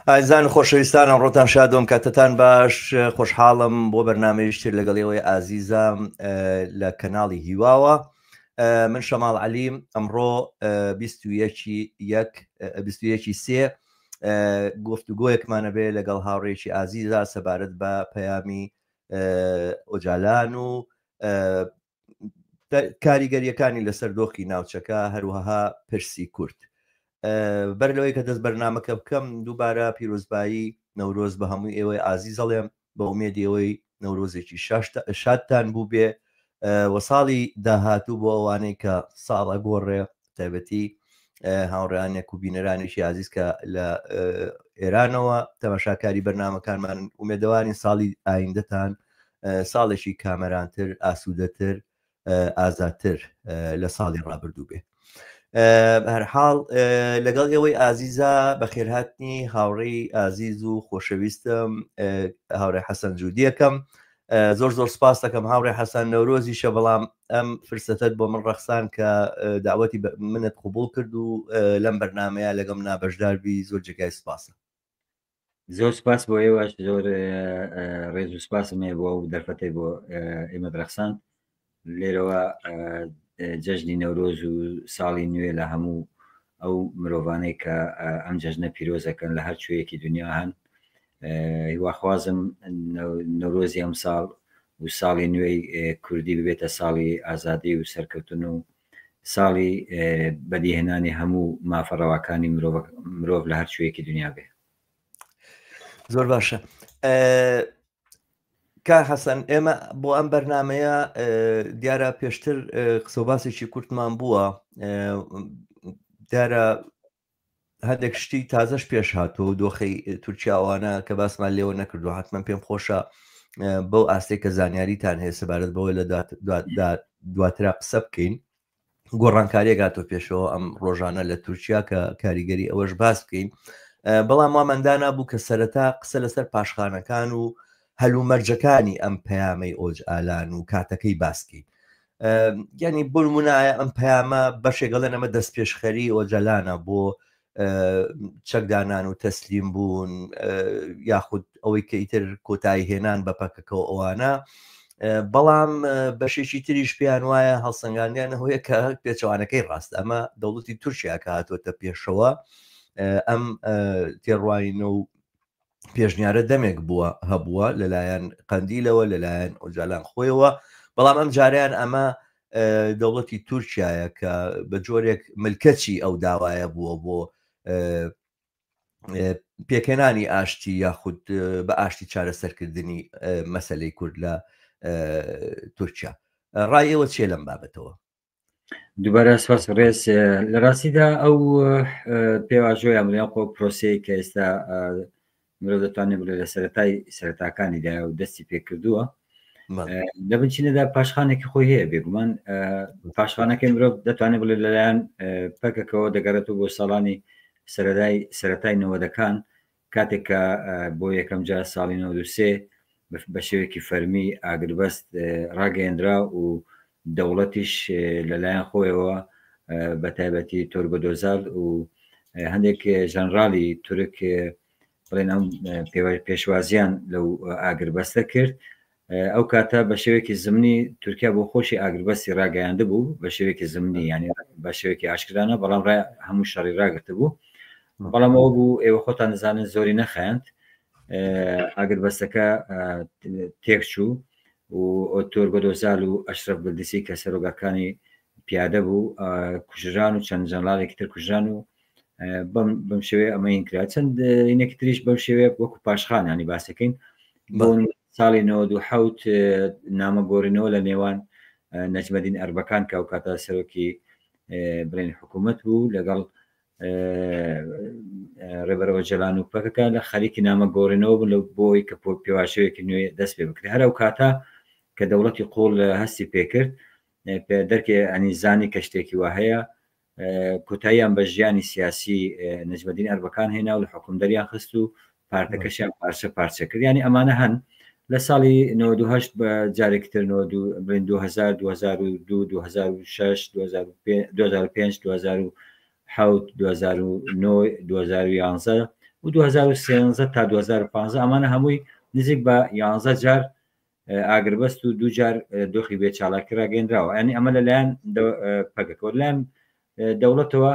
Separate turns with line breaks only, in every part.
ئازیزان و خۆشەویستان ئەمڕۆتان شادۆم کاتتان باش خۆشحاڵم بۆ بەرنمەیش تر لەگەڵ ئێوەی ئازیزام لە کەناڵی هیواوە من شەماڵ عەلیم ئەمڕۆ 21 سێ گفتوگۆیەکمانە بێ لەگەڵ هاوڕێکی ئازیزا سەبارەت بە پەیامی ئۆجالان و کاریگەریەکانی لەسەر دۆخی ناوچەکە هەروەها پرسی کورد بەر لەوەی کە دەست بەرنمەکە بکەم دووبارە پیرۆزبایی نەورۆز بە هەمووی ئێوەی ئازیزەڵێم بە ئومێدی ئەوەی نەورۆزێکی شادتان بوو بێ وە ساڵی داهاتوو بۆ ئەوانەی کە ساڵ ئەگۆڕێ تایبەتی هاوڕێیانێک و بینەرانێکی ئازیز کە لە ئێرانەوە تەماشاکاری بەرنمەکانمان ئومێدەوارین ساڵی ئایندەتان ساڵێکی کامەرانتر ئاسوودەتر ئازادتر لە ساڵی ڕابردوو بێ هەرحاڵ لەگەڵ ئێوەی ئازیزا بەخێرهاتنی هاوڕێی ئازیز و خۆشەویستم هاوڕێ حەسەن جودیەکەم زۆر زۆر سپاس دەکەم هاوڕێ حەسەن نەورۆزیشە بەڵام ئەم فرسەتەت بۆ من ڕەخسان کە داوەتی منت قوبول کرد و لەم بەرنمەیە لەگەڵ نابەشداربی زۆر جێگای سپاسە
زۆر سپاس بۆ ئێوەش زۆر ڕێز و سپاسم هەیە بۆ ئەو دەرفەتەی بۆ ئێمە ڕەخساند لێرەوە جەژنی نەورۆز و ساڵی نوێ لە هەموو ئەو مرۆڤانەی کە ئەم جەژنە پیرۆزەکەن لە هەر کوێیەکی دنیا هەن هیواخوازم نەورۆزی ئەم ساڵ و ساڵی نوێی کوردی ببێتە ساڵی ئازادی و سەرکەوتن و ساڵی بەدیهێنانی هەموو مافە ڕەواکانی مرۆڤ لە هەر کوێیەکی دنیا بێ.
زۆر باشە کا حەسەن ئێمە بۆ ئەم بەرنمەیە دیارە پێشتر قسەباسێکی کورتمان بووە دیارە هەندێک شتی تازەش پێش هاتووە و دۆخی تورکیاوانە کە باسمان لێوە نەکردو حتمما پێم خۆشە بەو ئاستێک کە زانیاریتان هەیە سەبارەت بەوە لە دواترا قسە بکەین گۆڕانکاریەک هاتۆ پێشەوە ئەم ڕۆژانە لە تورکیا کە کاریگەری ئەوەش باس بکەین بەڵام وامەندانا بوو کە سەرەتا قسە لەسەر پاشخانەکان و هەلومەرجەکانی ئەم پەیامەی ئۆج ئالان و کاتەکەی باسکەین یعنی بۆ نمونایە ئەم پەیامە بەشێک ئەڵێن ئەمە دەستپێشخەری ئۆجالانە بۆ چەکدانان و تەسلیم بوون یاخود ئەوەی کە ئیتر کۆتایی هێنان بە پەکەکە و ئەوانە بەڵام بەشێکی تریش پێیان وایە هەڵسەنگاندیان هەیە کە پێچەوانەکەی ڕاست ئەمە دەوڵەتی تورکیا کە هاتووەتە پێشەوە ئەم تێڕوانینە و پێشنیارە دەمێک بووە هەبووە لەلایەن قەندیلەوە لەلایەن ئۆجالان خۆیەوە بەڵام ئەم جاریان ئەمە دەوڵەتی تورکایە کە بە جۆرێک ملکەچی ئەو داوایە بووە بۆ پێکهێنانی ئاشتی یاخود بە ئاشتی چارەسەرکردنی مەسلەی کورد لە تورکیا ڕای ئێوە چیە لەم بابەتەوە؟
دووبارە سپاس ڕێز لە ڕاستیدا ئەو پێواژۆیە بڵێن خۆ پرۆسەیە کە ئێستا مرۆڤ دەتوانێت بڵێ لە سەرەتای سەرەتاکانیدا و دەستی پێکردووە لە بنچینەدا پاشخانێکی خۆی هەیە بێگومان پاشخانەکەی مرۆڤ دەتوانێت بڵێ لەلایەن پەکەکەوە دەگەڕێتەوە بۆ ساڵانی سەرەتای سەرەتای نەوەدەکان کاتێک کە بۆ یەکەم جار ساڵی 93 بە شێوەیەکی فەرمی ئاگربەست ڕاگەیەندرا و دەوڵەتیش لەلایەن خۆیەوە بە تایبەتی تۆرگۆدۆزال و هەندێک ژەنرالی تورک بڵێن ئەم پێشوازیان لەو ئاگربەستە کرد ئەو کاتە بە شێوەیەکی زمنی تورکیا بۆ خۆشی ئاگربەستی ڕاگەیاند بوو بە شێوەیەکی زمنی ینی بە شێوەیەکی ئاشکرانە بەڵام ڕای هەموو شەڕی ڕاگرت بوو بەڵام ئەوە بوو ئێوە خۆتان دەزانن زۆری نەخایاند ئاگربەستەکە تێکچوو و تۆرگۆدۆزال و ئەشرەف بلدیسی کە سەرۆگەکانی پیادە بوو کوژران و چەند ژەنراڵێکی تر کوژران و بەم بەم شێوەیە ئەمە این کرا چەند اینێکی تریش بەم شێوەیە وەکو پاشخان ینی باسەکەین بۆ ساڵی 97 نامە گۆرینەوە لە نێوان نەجمەدین ئەربەکان کە ئەو کاتە سەرۆکی بڵێن حکوومەت بوو لەگەڵ ڕێبەر ئۆجەلان و پەکەکە لە خەریکی نامە گۆڕینەوە بوون لە بۆی کە پێواشەیەکی نوێ دەست پێ بکرێت هەر ئەو کاتە کە دەوڵەتی قوڵ هەستی پێکرد دەرکێ ئەنی زانی کە شتێکی وا هەیە کۆتاییان بە ژیانی سیاسی نەجمەدین ئەربەکان هێنا و لە حکوم دەریان خست و پارتەکەشیان پارچە پارچە کرد ینی ئەمانە هەن لە ساڵی 98 بە جارێکی تر 2000 2002 2006 2005 2007 2009 2011 و 2013 تا 2015 ئەمانە هەمووی نزیک بە 11 جار ئاگربەست و دوو جار دۆخی بێ چالاکی ڕاگەندراوە ینی ئەمە لەلایەن پەکەکەوە لەلایەن دەوڵەتەوە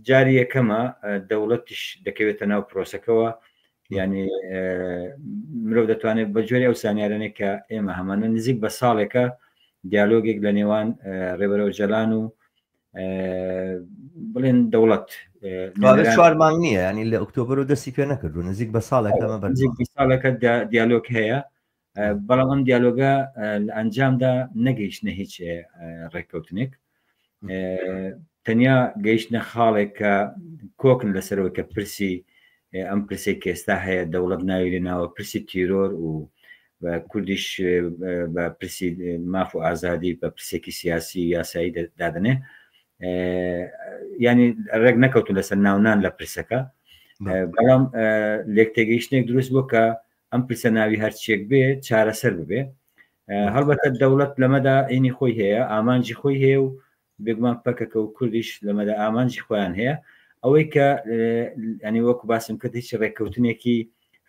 جاری یەکەمە دەوڵەتیش دەکەوێتە ناو پرۆسەکەوە یعنی مرۆڤ دەتوانێت بە جۆری ئەو زانیارانێک کە ئێمە هەمانە نزیک بە ساڵێکە دیالۆگێک لە نێوان ڕێبەرەوە جەلان و بڵێن دەوڵەت
چوار مانگ نییە ینی لە ئۆکتۆبر و دەستی پێ نەکردو نزیک بە ساڵێکە
نزیک بە ساڵێکە دیالۆگ هەیە بەڵام ئەم دیالۆگە لە ئەنجامدا نەگەیشتنە هیچ ڕێککەوتنێک تەنیا گەیشتنە خاڵێک کە کۆکن لەسەرەوە کە پرسی ئەم پرسێک کە ئێستا هەیە دەوڵەت ناوی لێ ناوە پرسی تیرۆر و بە کوردیش بە پرسی ماف و ئازادی بە پرسێکی سیاسی یاسایی دادنێ ینی ڕێک نەکەوتون لەسەر ناونان لە پرسەکە بەڵام لێک تێگەیشتێک دروست بوو کە ئەم پرسە ناوی هەرچیەک بێ چارەسەر ببێ هەڵبەتە دەوڵەت لەمەدا ئینی خۆی هەیە ئامانجی خۆی هەیە و بێگومان پەکەکە و کوردیش لەمەدا ئامانجی خۆیان هەیە ئەوەی کە ئەنی وەکو باسم کرد هیچ ڕێککەوتنێکی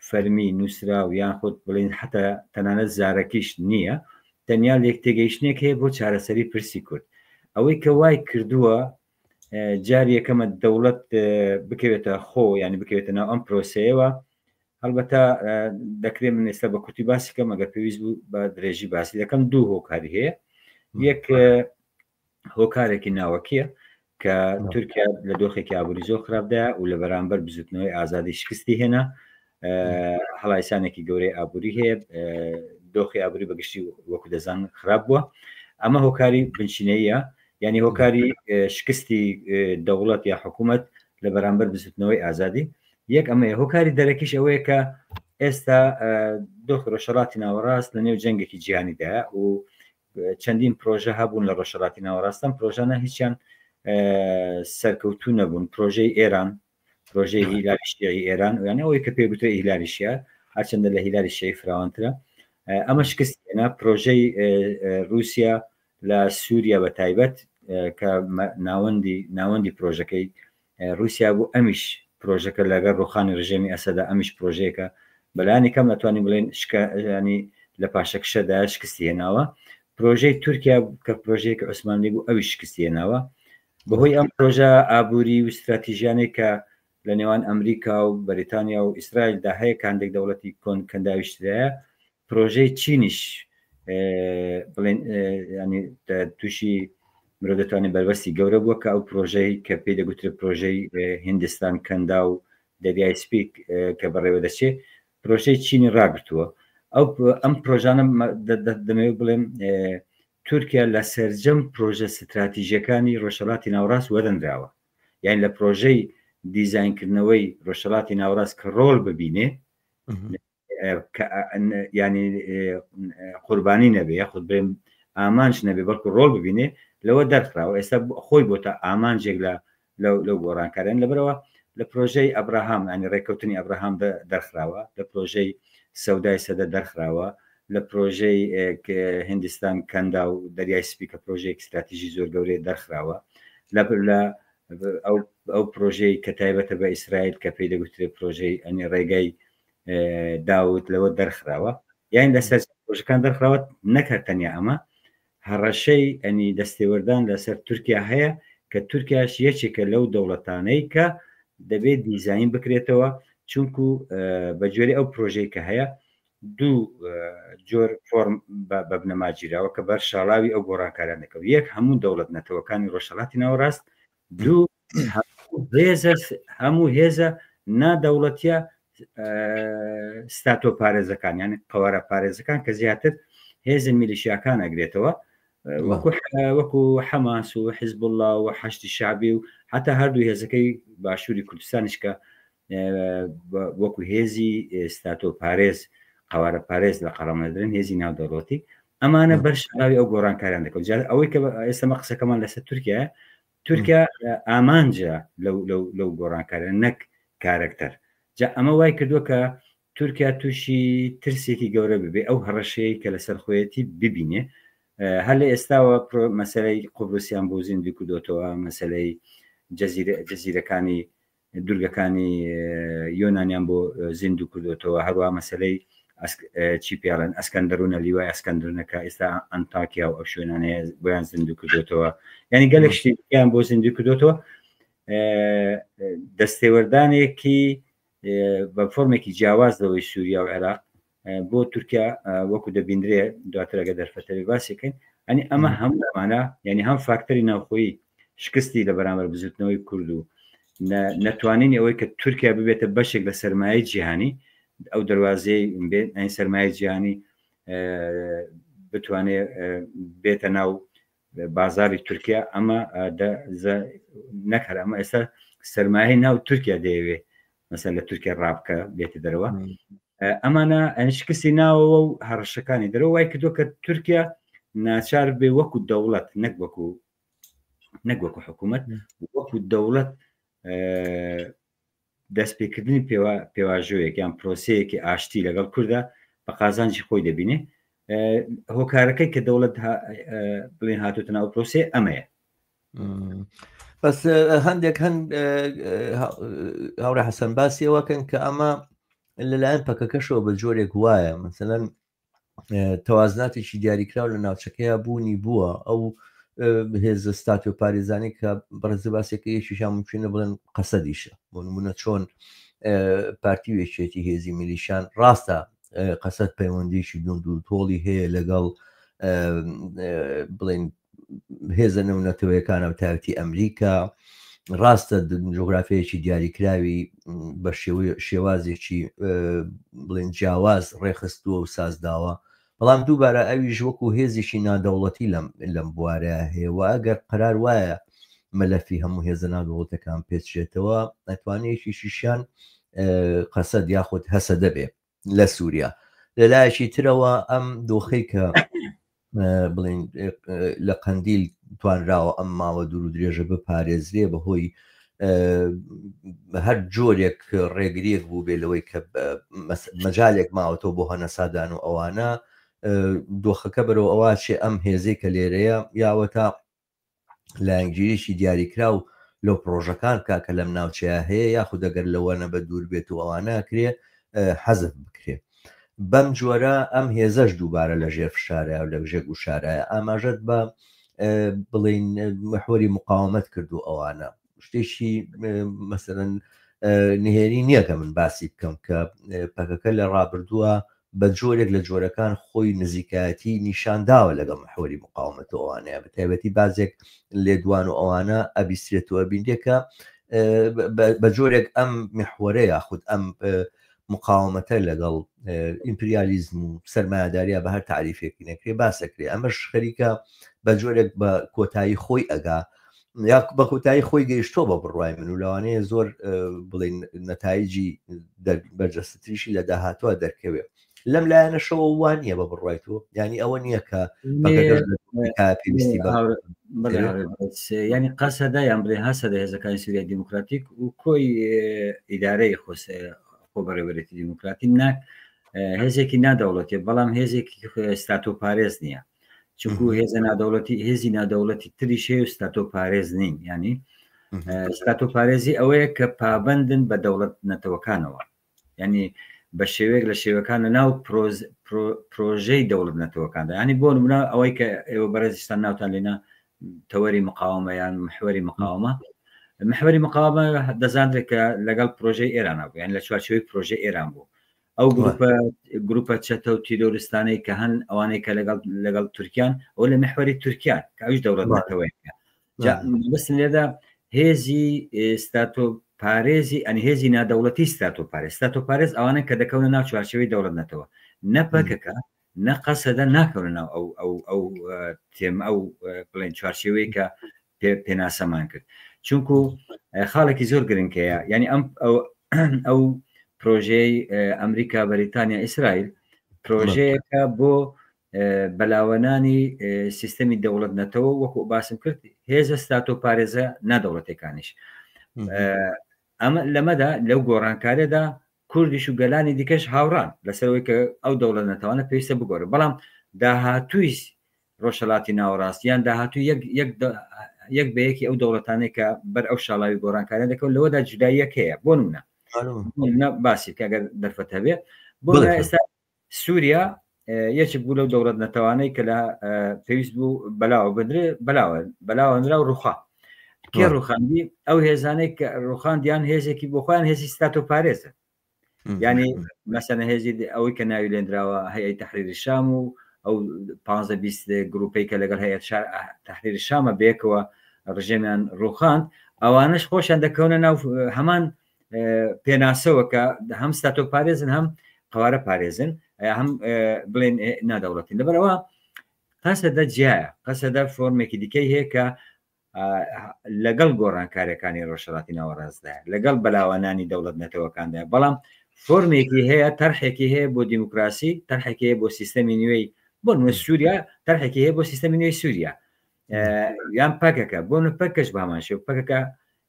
فەرمی نووسراو یان خۆت بڵین حتا تەنانەت زارەکیش نییە تەنیا لێک تێگەیشتنێک هەیە بۆ چارەسەری پرسی کورد ئەوەی کە وای کردووە جار یەکەمە دەوڵەت بکەوێتە خۆ ینی بکەوێتە ناو ئەم پرۆسەیەوە هەڵبەتە دەکرێت من ئێستا بە کورتی باسی کەم ئەگەر پێویست بوو بە درێژی باسی دەکەم دوو هۆکاری هەیە یەک هۆکارێکی ناوەکیە کە تورکیا لە دۆخێکی ئابووری زۆر خراپدا و لە بەرامبەر بزوتنەوەی ئازادی شکستی هێنا هەڵایسانێکی گەورەی ئابووری هەیە دۆخی ئابووری بەگشتی وەکو دەزان خراپ بووە ئەمە هۆکاری بنچینەیە یعنی هۆکاری شکستی دەوڵەت یا حکوومەت لە بەرامبەر بزوتنەوەی ئازادی یەک ئەمەیە هۆکاری دەرەکیش ئەوەیە کە ئێستا دۆخی ڕۆژهەڵاتی ناوەڕاست لە نێو جەنگێکی جیهانیدایە و چەندین پرۆژە هەبوون لە ڕۆژهەڵاتی ناوەڕاستم پرۆژانە هیچیان سەرکەوتوو نەبوون پرۆژەی ئێران پرۆژەی هیلالی شیعی ئێران یانە ئەوەی کە پێ گوترێ هیلالی شیعە هەرچەندە لە هیلالی شیعی فراوانترە ئەمە شکست هێنا پرۆژەی رووسیا لە سووریا بە تایبەت کە ناوەندی ناوەندی پرۆژەکەی ڕووسیا بوو ئەمیش پرۆژەکە لەگەڵ ڕوخانی ڕژێمی ئەسەدا ئەمیش پرۆژەیەکە بەلانی کەم ئەتوانین بڵێن شکا ینی لە پاشەکشەدا شکستی هێناوە پرۆژەی تورکیا کە پرۆژەیەکی عوسمانلی بوو ئەویش شکستی هێناوە بەهۆی ئەم پرۆژە ئابووری و استراتیژیانەی کە لە نێوان ئەمریکا و بەریتانیا و ئیسرائیلدا هەیە کە هەندێک دەوڵەتی کۆن کەنداویشترایە پرۆژەی چینیش بڵێن ینی تووشی مرۆ دەتوانێت بەربەستی گەورە بووە کە ئەو پرۆژەی کە پێی دەگوترێت پرۆژەی هندستان کەندا و دەریای سپی کە بەڕێوە دەچێت پرۆژەی چینی ڕاگرتووە ئەو ئەم پرۆژانە دەمەوێت بڵێم تورکیا لە سەرجەم پرۆژە ستراتیژیەکانی ڕۆژهەڵاتی ناوەڕاست وەرنراوە یان لە پرۆژەی دیزاینکردنەوەی ڕۆژهەڵاتی ناوەڕاست کە ڕۆڵ ببینێ ینی قوربانی نەبێ یاخود برێم ئامانج نەبێ بەڵکو ڕۆڵ ببینێ لەوە دەرخراوە ئێستا خۆی بۆتە ئامانجێک لە لەو گۆڕانکارن لەبەرەوە لە پرۆژەی ئەبراهام ینی ڕێککەوتنی ئەبراهام دەرخراوە لە پرۆژەی سەودای سەدە دەرخراوە لە پرۆژەی هندستان کەندا و دەریای سپی کە پرۆژەیەک استراتیژی زۆر گەورەیە دەرخراوە لە ئەو پرۆژەی کە تایبەتە بە ئیسرائیل کە پێی دەگوترێت پرۆژەی ئەنی ڕێگای داوت لەوە دەرخراوە یان لەسەر پرۆژەکان دەرخراوە نەکە تەنیا ئەمە هەڕەشەی ئەنی دەستێوەردان لەسەر تورکیا هەیە کە تورکیاش یەکێکە لەو دەوڵەتانەی کە دەبێت دیزین بکرێتەوە چونکو بە جۆری ئەو پرۆژەی کە هەیە دوو جۆر فۆرم بە بنەما گیراوە کە بەر شاڵاوی ئەو گۆڕانکاریان دەکەوت یەک هەموو دەوڵەت نەتەوەکانی ڕۆژهەڵاتی ناوەڕاست دوو هێزە هەموو هێزە نادەوڵەتیە ستاتۆ پارێزەکان یان قەوارە پارێزەکان کە زیاتر هێزە میلیشیاکان ئەگرێتەوە وەکو حەماس و حزب الله و حەشتی شعبی و حتا هەردوو هێزەکەی باشووری کوردستانیش کە وەکو هێزی ستاتۆ پارێز قوارە پارێز لە قەڵەمەدرن هێزی ناودەوڵەتی ئەمانە بەر شاوی ئەو گۆڕانکاریان دەکەن جار ئەوەی کە ئێستەمە قسەکەمان لەسەر تورکیا تورکیا ئامانجە لەو لەو لەو گۆڕانکارە نەک کارەکتەر جا ئەمە وای کردووە کە تورکیا تووشی ترسێکی گەورە ببێ ئەو هەڕەشەیە کە لەسەر خۆیەتی ببینێ هەر لە ئێستاوە مەسەلەی قوبرسیان بۆ زیندوو کردوتەوە مەسەلەی جەزیرەکانی دوورگەکانی یۆنانیان بۆ زیندوو کردوێتەوە، هەروە مەسلەی چی پێڵێن ئەسکەندەرونە، لیوای ئەسکەندرونەکە ئێستا ئەنتاکیا و ئەو شوێنانەیە بۆیان زیندوو کردوێتەوە، یعنی گەلێک شتیان بۆ زیندوو کردوێتەوە. دەستێوەردانێکی بە فۆرمێکی جیاواز لەوەی سووریا و عێراق بۆ تورکیا وەکو دەبیندرێ، دواتر ئەگە دەرفەتەوێ باسیکەین. ئەنی ئەمە هەموو ئەمانە، یعنی هەم فاکتەری ناوخۆیی شکستی لە بەرامبەر بزوتنەوەی کورد و نەتوانینی ئەوەی کە تورکیا ببێتە بەشێک لە سەرمایەی جیهانی، ئەو دەروازەی بێت ئەین سەرمایەی جیهانی بتوانێت بێتە ناو بازاری تورکیا. ئەمە نەک هەر ئەمە، ئێستا سەرمایەی ناو تورکیا دەیەوێ مەسەن لە تورکیا ڕابکە بێتە دەرەوە. ئەمانە شکستی ناوەوە و هەڕەشەکانی دەرەوە وای کردو کە تورکیا ناچار بێ وەکو دەوڵەت، نەک وەکو حکوومەت، وەکو دەوڵەت دەستپێکردنی پێواژۆیەک یان پرۆسەیەکی ئاشتی لەگەڵ کووردا بە قازانجی خۆی دەبینێ. هۆکارەکەی کە دەوڵەت بڵێن هاتوتە ناو پرۆسێ ئەمەیە.
بەس هەندێک هەن هاوڕێ حەسەن باسی ئەوەکەن کە ئەمە لەلایەن پەکەکەشەوە بە جۆرێک وایە، مثلەن تەوازناتێکی دیاریکراو لە ناوچەکەیە بوونی بووە، ئەو هێزە ستاتۆ پارێزانی کە بەڕێزە باسێکە یەکیشان ممکنە بڵێن قەسەدیشە. بۆ نمونە چۆن پارتی و یەکێتی هێزی میلیشان، ڕاستە قەسەد پەیوەندیکی دوند و تۆڵی هەیە لەگەڵ بڵێن هێزە نێونەتەوەیەکانە و تایبەتی ئەمریکا، ڕاستە جوگرافیەکی دیاریکراوی بە شێوازێکی بڵێن جیاواز ڕێخستووە و سازداوە، بەڵام دووبارە ئەویش وەکو هێزێکی نادەوڵەتی لەم بوارە هەیە و ئەگەر قەرار وایە مەلەفی هەموو هێزە نادەوڵەتەکان پێچرێتەوە، ئەتوانێت یەکێکیشیان قەسەد یاخود هەسەدە بێ لە سووریا. لەلایەکی ترەوە ئەم دۆخەی کە بڵین لە قەندیل توانراوە ئەم ماوە دوور و درێژە بپارێزرێ بەهۆی هەر جۆرێک ڕێگریەک بوو بێ لەوەی کە مەجالێک ماوەتەوە بۆ هەنەسادان و ئەوانە، دۆخەکە بەرەو ئەوە چێ ئەم هێزەی کە لێرەیە یاوەتا لایەنگیریی دیاریکراو لەو پڕۆژەکان بکا کە لەم ناوچەیە هەیە، یاخود ئەگەر لەوە نەبە دوور بێت و ئەوانە ئەکرێ حەزف بکرێ. بەم جۆرە ئەم هێزەش دووبارە لە ژێر فشارە و لە ژێر گوشارایە. ئاماژەت بە بڵین محوەری مقاومەت کرد و ئەوانە شتێکی مەسەرەن نهێنی نییە کە من باسی بکەم کە پەکەکە لە ڕابردووە بە جۆرێک لە جۆرەکان خۆی نزیکایەتی نیشان داوە لەگەڵ محوەری مقاومەت و ئەوانەیە، بە تایبەتی بازێک لێدوان و ئەوانە ئەبیسترێت و ئەبینرێت کە بە جۆرێک ئەم محوەرە یاخود ئەم مقاومەتە لەگەڵ ئیمپریالیزم و سەرمایەداریا بە هەر تعریفێکی نەکرێ باسەکرێ. ئەمەش خەریکە بە جۆرێک بە کۆتایی خۆی ئەگا یا بە کۆتایی خۆی گەیشتۆ بە بڕوای من و لەوانەیە زۆر بڵین نەتایجی بەرجەستەتریشی لە داهاتوە دەرکەوێت. لەم لایەنەشەوە وا نییە بە بڕوای تۆ؟ ینی ئەوە نییە کە پێویستی
ینی قەسەدە یان بڵێ هەسەدە، هێزەکانی سووریای دیموکراتیک و کۆی ئیدارەی خۆ بەڕێوەرێتی دیموکراتی ناک هێزێکی نادەوڵەتی، بەڵام هێزێکی ستاتۆ پارێز نییە، چونکو هێزە نادەوڵەتی هێزی نادەوڵەتی تریش هەیە و ستاتۆ پارێز نین. ینی ستاتۆ پارێزی ئەوەیە کە پابندن بە دەوڵەت نەتەوەکانەوە، ینی بە شێوەیەک لە شێوەکان لە ناو پرۆژەی دەوڵەت نەتەوەکاندا. ینی بۆ نمونە ئەوەی کە ئێوە بەڕێزیشتان ناوتان لێنا تەوەری مقاومە یان محوەری مقاومە، محوەری مقاومە دەزانرێت کە لەگەڵ پرۆژەی ئێران بوو، یان لە چوارچێوەی پرۆژەی ئێران بوو. ئەو گروپە گروپە چەتە و تیرۆریستانەی کە هەن، ئەوانەی کە لەگەڵ تورکیان، ئەو لە محوەری تورکیان کە ئەویش دەوڵەت نەتەوەیە. بەسم لێدا هێزی ستاتۆ پارێزی ئەنی هێزی نادەوڵەتی ستاتۆ پارێز، ستاتۆ پارێز ئەوانە کە دەکەونە ناو چوارچێوەی دەوڵەت نەتەوە. نە پەکەکە نە قەسەدە ناکەونە ناو ئەو ئەو ئەو تێم ئەو بڵێن چوارچێوەی کە پێناسەمان کرد، چونکو خاڵێکی زۆر گرنگ هەیە. یعنی ئەم ئەو پرۆژەی ئەمریکا، بەریتانیا، ئیسرائیل پرۆژەیەکە بۆ بەلاوەنانی سیستەمی دەوڵەت نەتەوە، وەکو باسم کرد هێزە ستاتۆ پارێزە نادەوڵەتەکانیش. ئەمە لەمەدا لەو گۆڕانکارێدا کوردیش و گەلانی دیکەش هاوڕان لەسەرەوەی کە ئەو دەوڵەت نەتەوانە پێویستە بگۆڕێت، بەڵام داهاتووی ڕۆژهەڵاتی ناوەڕاست یان داهاتوو یەک یەک یەک بە یەکی ئەو دەوڵەتانەی کە بەر ئەو شاڵاوی گۆڕانکاریان دەکەون لەوەدا جوداییەک هەیە بۆ نمونە نمونە باسی کە ئەگەر دەرفەت هەبێ بۆ ئێستا سووریا یەکێک بوو لەو دەوڵەت نەتەوانەی کە لە پێویست بوو بەلاوە بدرێ بەلاوە بەلاوە نرا و ڕوخا کێ ڕوخاندی ئەو هێزانەی کە ڕوخاندیان هێزێکی بۆ خۆیان هێزی ستاتۆ پارێزن ینی مەسەنە هێزی ئەوەی کە ناوی لێنراوە هەیە تحریر شام و ئەو 15 20 گروپەی کە لەگەڵ هەیە تحریر شامە بێکەوە ڕژێمیان ڕوخاند ئەوانش خۆشیان دەکەونە ناو هەمان پێناسەوە کە هەم ستاتۆ پارێزن هەم قوارە پارێزن هەم بڵێن نادەوڵەتین لەبەرەوە قەسەدە جیایە قەسەدە فۆرمێکی دیکەی هەیە کە لەگەڵ گۆڕانکاریەکانی ڕۆژهەڵاتی ناوەڕاستدا لەگەڵ بەلاوانانی دەوڵەت نەتەوەکاندا بەڵام فۆرمێکی هەیە تەرحێکی هەیە بۆ دیموکراسی تەرحێکی هەیە بۆ سیستەمی نوێی بۆ نوێ سووریا تەرحێکی هەیە بۆ سیستەمی نوێی سووریا یان پەکەکە بۆ نە پەکەش بامان شێو پەکەکە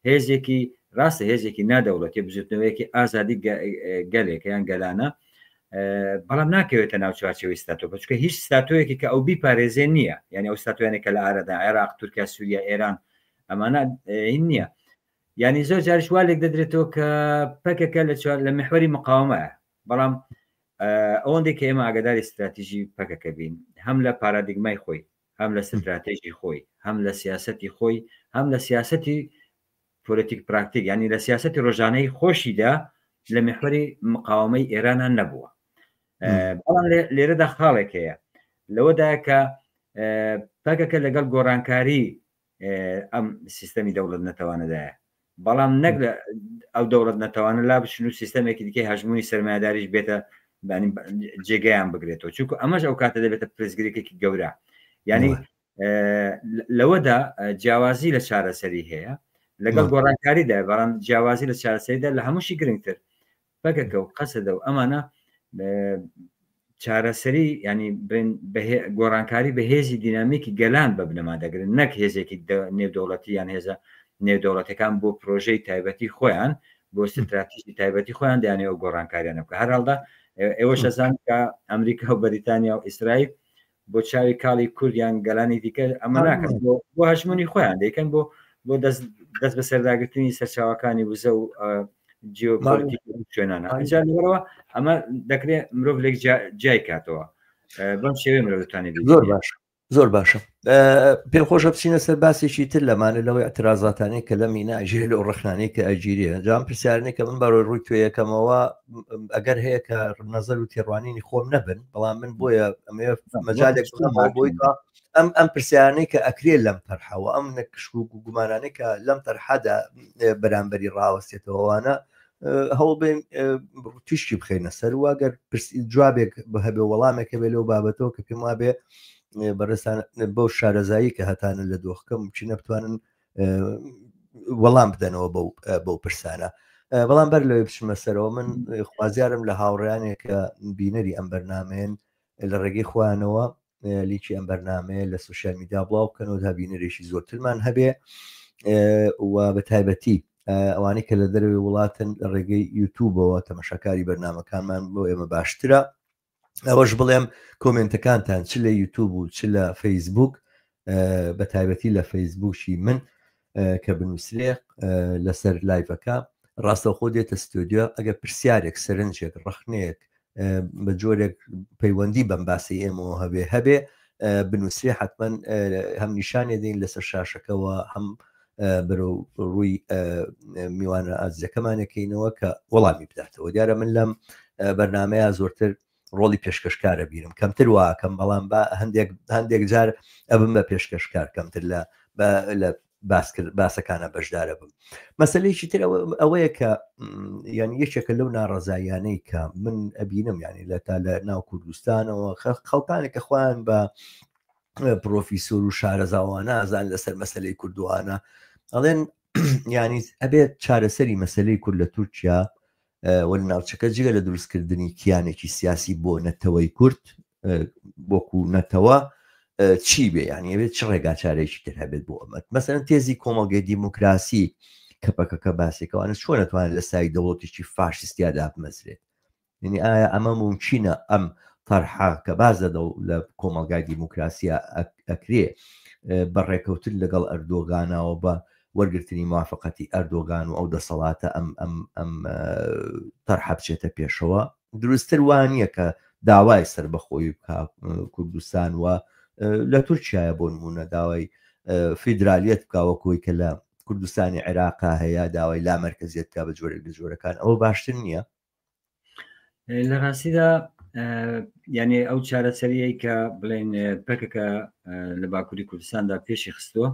هێزێکی ڕاستە هێزێکی نادەوڵەتی بزوتنەوەیەکی ئازادی گەلێک یان گەلانە بەڵام ناکەوێتە ناو چوارچێوەی ستاتۆ چونکە هیچ ستاتۆیەکی کە ئەو بیپارێزێ نییە یعنی ئەو ستاتۆیانە کە لە ئارەدا عێراق تورکیا سووریا ئێران ئەمانە هین نییە یعنی زۆر جارش وا لێک دەدرێتەوە کە پەکەکە لە چوار لە محوەری مقاومەیە بەڵام ئەوەندێک کە ئێمە ئاگداری استراتیژی پەکەکە بین هەم لە پارادیگمای خۆی هەم لە ستراتێژی خۆی هەم لە سیاستی خۆی هەم لە سیاستی پۆلەتیک پراکتیک یانی لە سیاسەتی ڕۆژانەی خۆشیدا لە میحوەری مقاومەی ئێرانە نەبووە بەڵام لێرەدا خاڵێک هەیە لەوەدا کە پەکەکە لەگەڵ گۆڕانکاری ئەم سیستەمی دەوڵەت نەتەوانەدایە بەڵام نەک ئەو دەوڵەت نەتەوانە لا بچن و سیستەمێکی دیکەی هەژمونی سەرمایەداریش بێتە جێگەیان بگرێتەوە چونکو ئەمەش ئەو کاتە دەبێتە پرسگرێکێکی گەورە یعنی لەوەدا جیاوازی لە چارەسەری هەیە لەگەڵ گۆڕانکاریدا بەڵام جیاوازی لە چارەسەریدا لە هەمووشی گرنگتر پەکەکە و قەسەدە و ئەمانە چارەسەری ینی گۆڕانکاری بە هێزی دینامیکی گەلان بە بنەما دەگرن نەک هێزێکی نێودەوڵەتی یان هێزە نێودەوڵەتەکان بۆ پرۆژەی تایبەتی خۆیان بۆ ستراتیژی تایبەتی خۆیان دەیانێ ئەو گۆڕانکاریانە بکە هەرهەڵدا ئێوەش ئەزان کە ئەمریکا و بەریتانیا و ئیسرائیل بۆ چاوی کاڵی کورد یان گەلانی دیکە ئەمە ناکەن بۆ هەژمونی خۆیان دەیکەن بۆ بۆ دەست دەست بە سەرداگرتنی سەرچاوەکانی وزە و جیۆپۆلیتیک شوێنانە ئینجا لەبەرەوە ئەمە دەکرێت مرۆڤ لێک جیای کاتەوە بەم شێوەیە مرۆڤ دەتوانێت
زۆر باش زۆر باشە پێم خۆشە بچینە سەر باسێکی تر لەمانە لەوەی اعترازاتانەی کە لە مینا ئەژیرێ لەو ڕخنانەی کە ئەگیرێ جام پرسیارنێک کە من بەڕۆی ڕووی توێیەکەمەوە ئەگەر هەیە کە نەزەر و تێڕوانینی خۆم نەبن بەڵام من بۆیە ئەمەوێ مەجالێک بخەمەوە بۆی کە ئەم ئەم پرسیارانەی کە ئەکرێ لەم تەرحەوە ئەم نەکشک و گومانانەی کە لەم تەرحەدا بەرامبەری ڕاوەستێتەوەوانە هەوڵ بین تیشکی بخەینە سەر و ئەگەر جوابێک هەبێ وەڵامێک هەبێ لەو بابەتەوە کە پێم وابێ بەڕێزتان بەو شارەزایی کە هەتانە لە دۆخەکە ممکنە بتوانن وەڵام بدەنەوە بەو بەو پرسانە بەڵام بەر لەوەی بچمە سەرەوە من خوازیارم لە هاوڕیانێک کە بینەری ئەم بەرنمەیەن لە ڕێگەی خۆیانەوە لینکی ئەم بەرنمەیە لە سوسیال میدیا بڵاو بکەنەوە تا بینەرێکی زۆرترمان هەبێ و بە تایبەتی ئەوانەی کە لە دەرەوەی وڵاتن لە ڕێگەی یوتوبەوە تەمەشاکاری بەرنمەکانمان بۆ ئێمە باشترە ئەوەش بڵێم کۆمنتەکانتان چ لە یوتوب و چ لە فەیسبوک بە تایبەتی لە فەیسبوکی من کە بنووسرێ لەسەر لایڤەکە ڕاستەوخۆ دێتە ستۆدیۆ ئەگەر پرسیارێک سەرنجێک ڕخنەیەک بە جۆرێک پەیوەندی بەم باسی ئێمەوە هەبێ هەبێ بنووسرێ حتمما هەم نیشانێ دەین لەسەر شاشەکەەوە هەم بەرەو ڕووی میوانە ئازیزەکەمانەکەینەوە کە وەڵامی بداتەوە دیارە من لەم بەرنمەیە زۆرتر ڕۆڵی پێشکەشکارە بیرم کەمتر واکەم بەڵام بە هەندێک هەندێک جار ئەبم بە پێشکەشکار کەمتر لە لە باسکرد باسەکانە بەشدارە بم مەسلەیەکی تر ئەوەیە کە یعنی یەکێکە لەو ناڕەزاییانەی کە من ئەبینم یعنی لە تا لە ناو کوردستانەوە خەڵکانێک کە خۆیان بە پرۆفیسۆر و شارەزاوانە ئازان لەسەر مەسلەی کوردوانە ئەڵێن ینی ئەبێت چارەسەری مەسلەی کورد لە تورکیا و لە ناوچەکە جگە لە دروستکردنی کیانێکی سیاسی بۆ نەتەوەی کورد وەکو نەتەوە چی بێ یعنی ئەبێت چ ڕێگاچارێکی تر هەبێت بۆ ئەمە مەسەرەن تێزی کۆمەڵگەی دیموکراسی کە پەکەکە باسێکەوانە چۆن نەتوانێت لە سای دەوڵەتێکی فاشیستیا دابمەزرێت یعنی ئایا ئەمە ممکنە ئەم تەرحە کە باز لە لە کۆمەڵگای دیموکراسیە ئەکرێ؟ بە ڕێکەوتن لەگەڵ ئەردۆگانەوە بە وەرگرتنی موافقەتی ئەردۆگان و ئەو دەسەڵاتە ئەم ئەم ئەم تەرحە بچێتە پێشەوە دروستتر وا نییە کە داوای سەربەخۆیی بکا کوردستان و لە تورکیایە بۆ نمونە داوای فیدرالیەت بکا وەکۆی کە لە کوردستانی عێراقا هەیە داوای لا مەرکەزیەت بکا بە جۆرێک لە جۆرەکان ئەوە باشتر نییە؟
لە ڕاستیدا یعنی ئەو چارەسەریەی کە بڵێن پەکەکە لە باکووری کوردستاندا پێشی خستووە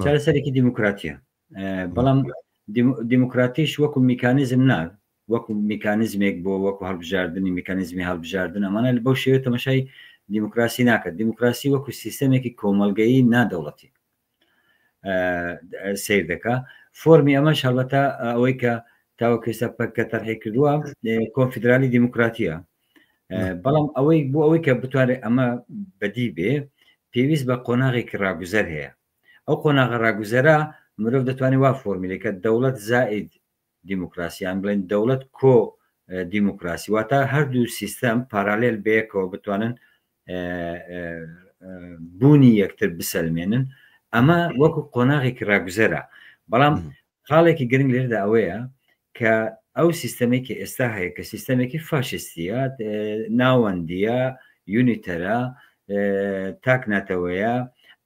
چارەسەرێکی دیموکراتیە بەڵام دیموکراتیش وەکو میکانیزم نا وەکو میکانیزمێک بۆ وەکو هەڵبژاردنی میکانیزمی هەڵبژاردن ئەمانە بەو شێوە تەمەشای دیموکراسی ناکات دیموکراسی وەکو سیستەمێکی کۆمەڵگەیی نادەوڵەتی سیر دەکا فۆرمی ئەمەش هەڵبەتە ئەوەی کە تاوەکو ئێستا پەککە تەرحی کردووە کۆنفیدرالی دیموکراتیە بەڵام ئەوەی بۆ ئەوەی کە بتوانێت ئەمە بەدی بێ پێویست بە قۆناغێکی ڕاگوزەر هەیە ئەو قۆناغە ڕاگوزەرە مرۆڤ دەتوانێت وا فۆرمیلەکە دەوڵەت زائید دیموکراسی یان بڵێن دەوڵەت کۆ دیموکراسی واتە هەردوو سیستەم پارالێل بەیەکەوە بتوانن بوونی یەکتر بسەلمێنن ئەمە وەکو قۆناغێکی ڕاگوزەرە بەڵام خاڵێکی گرنگ لێردا ئەوەیە کە ئەو سیستەمێک کە ئێستا هەیە کە سیستەمێکی فاشستیە ناوەندیە یونیتەرە تاک نەتەوەیە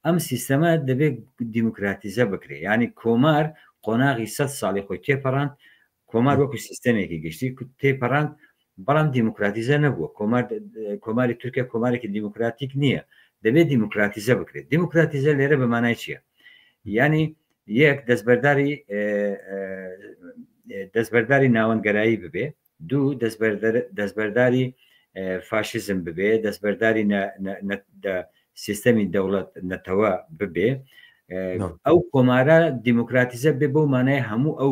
ئەم سیستەمە دەبێت دیموکراتیزە بکرێت ینی کۆمار قۆناغی سە ساڵی خۆی تێپەڕاند کۆمار وەکو سیستەمێکی گشتی تێپەڕاند بەڵام دیموکراتیزە نەبووە کۆمار کۆماری تورکیا کۆمارێکی دیموکراتیک نییە دەبێت دیموکراتیزە بکرێت دیموکراتیزە لێرە بە مانای چییە ینی یەک دەستبەرداری دەستبەرداری ناوەندگەرایی ببێ دوو دەستبەرداری فاشیزم ببێ، دەستبەرداری سیستەمی دەوڵەت نەتەوە ببێ، ئەو کۆمارە دیموکراتیزە بێ بەو مانای هەموو ئەو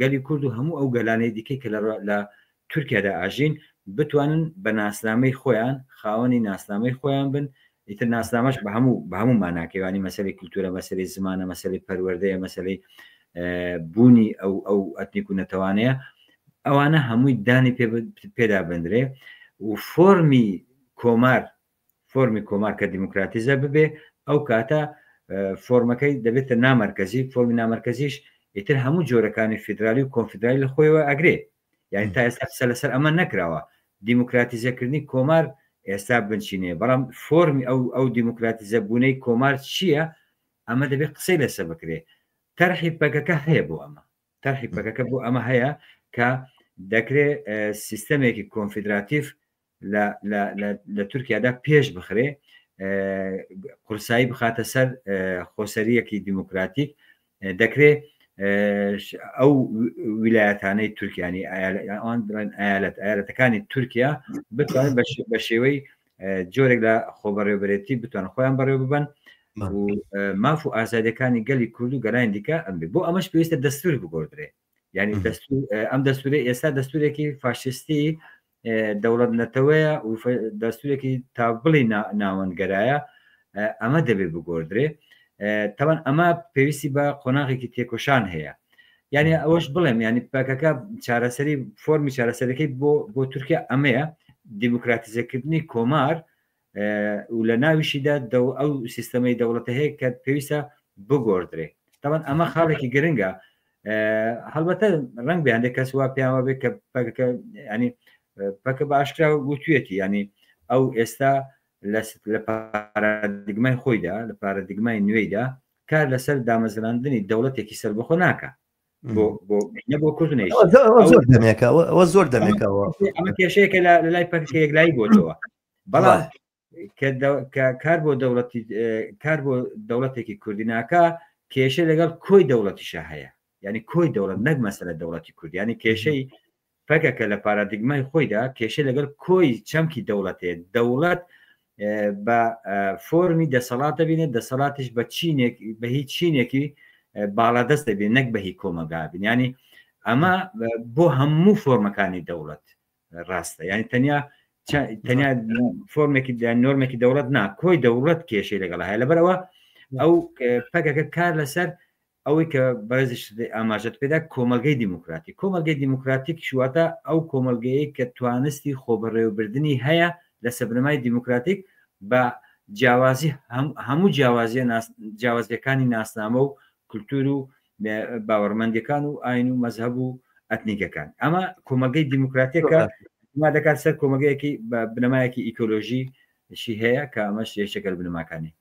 گەلی کورد و هەموو ئەو گەلانەی دیکەی کە لە تورکیادا ئاژین بتوانن بە ناسنامەی خۆیان خاوەنی ناسنامەی خۆیان بن ئیتر ناسنامەش بە هەموو بە هەموو ماناکەی وانی مەسەلەی کولتوورە مەسەلەی زمانە مەسەلەی پەروەردەیە مەسەلەی بوونی ئەو ئەو ئەتنیک و نەتەوانەیە ئەوانە هەمووی دانی پێدا بندرێ و فۆرمی کۆمار فۆرمی کۆمار کە دیموکراتیزە ببێ ئەو کاتە فۆرمەکەی دەبێتە نامەرکزی فۆرمی نامەرکزیش ئیتر هەموو جۆرەکانی فیدرالی و کۆنفیدرالی لە خۆیەوە ئەگرێ یعنی تا ئێستا قسە لەسەر ئەمە نەکراوە دیموکراتیزەکردنی کۆمار ئێستا بنچینەیە بەڵام فۆرمی ئەو ئەو دیموکراتیزە بوونەی کۆمار چییە ئەمە دەبێت قسەی لەسەر بکرێ تەرحی پەکەکە هەیە بۆ ئەمە تەرحی پەکەکە بۆ ئەمە هەیە کە دەکرێت سیستەمێکی کۆنفیدراتیف لە تورکیادا پێش بخرێ قورسایی بخاتە سەر خۆسەریەکی دیموکراتیک دەکرێ ئەو ویلایەتانەی تورکیانی ئەوان بڵێن ئایالەت ئایالەتەکانی تورکیا بتوانن بە شێوەی جۆرێک لە خۆبەڕێوبەرێتی بتوان خۆیان بەڕێوە ببەن و ماف و ئازادیەکانی گەلی کورد و گەلانی دیکە ئەم بێ بۆ ئەمەش پێویستە دەستور بگۆدرێ یعنی دەستور ئەم دەستورەی ئێستا دەستورێکی فاشستی دەوڵەت نەتەوەیە و دەستورێکی تا بڵی ناوەندگەرایە ئەمە دەبێ بگۆردرێ تەوان ئەمە پێویستی بە قۆناغێکی تێکۆشان هەیە یعنی ئەوەش بڵێم ینی پەکەکە چارەسەری فۆرمی چارەسەرەکەی بۆ بۆ تورکیا ئەمەیە دیموکراتیزەکردنی کۆمار و لە ناویشیدا ئەو سیستەمەی دەوڵەتە هەیە کە پێویستە بگۆردرێ تاوان ئەمە خاڵێکی گرنگە هەڵبەتە ڕنگ بێ هەندێک کەس وا پێیان وابێ کە پەکەکە ینی پەکە بە ئاشکرا وتویەتی ینی ئەو ئێستا لە پارادیگمای خۆیدا لە پارادیگمای نوێیدا کار لەسەر دامەزراندنی دەوڵەتێکی سەربەخۆ ناکە بۆ بۆ نە بۆ کورد نەیش
زۆر دەمێکە ئەوە زۆر دەمێکەوە
ئەمە کێشەیەکە لە لای پەکەکە یەکلایی بۆتەوە بەڵام کە کار بۆ دەوڵەتی کار بۆ دەوڵەتێکی کوردی ناکا کێشە لەگەڵ کۆی دەوڵەتیشە هەیە یعنی کۆی دەوڵەت نەک مەسەلە دەوڵەتی کورد یعنی کێشەی پەکەکە لە پارادیگمای خۆیدا کێشە لەگەڵ کۆی چەمکی دەوڵەتێ دەوڵەت بە فۆرمی دەسەڵات دەبینێت دەسەڵاتیش بە چینێک بە هیچ چینێکی باڵادەست دەبێت نەک بە هی کۆمەگا بن ینی ئەمە بۆ هەموو فۆرمەکانی دەوڵەت ڕاستە یعنی تەنیا تەنیا فۆرمێکی نۆرمێکی دەوڵەت نا کۆی دەوڵەت کێشەی لەگەڵ هەیە لەبەرەوە ئەو پەکەکە کار لەسەر ئەوەی کە بەڕێزیش ئاماژەت پێدا کۆمەلگەی دیموکراتی کۆمەلگەی دیموکراتیک شواتە ئەو کۆمەلگەیە کە توانستی خۆبەڕێوەبردننی هەیە لە سەبنەمای دیموکراتیک بە جیاوازی هەموو جیاوازیە جیاوازیەکانی ناسنامە و کولتور و باوەڕمەندەکان و ئاین و مەزهەب و ئەتنیکەکان ئەمە کۆمەلگەی دیموکراتێکە ما دەکات سەر کۆمەگەیەکی بە بنەمایەکی ئیکۆلۆژی شی هەیە کە ئەمەش یەکێکە لە بنەماکانی.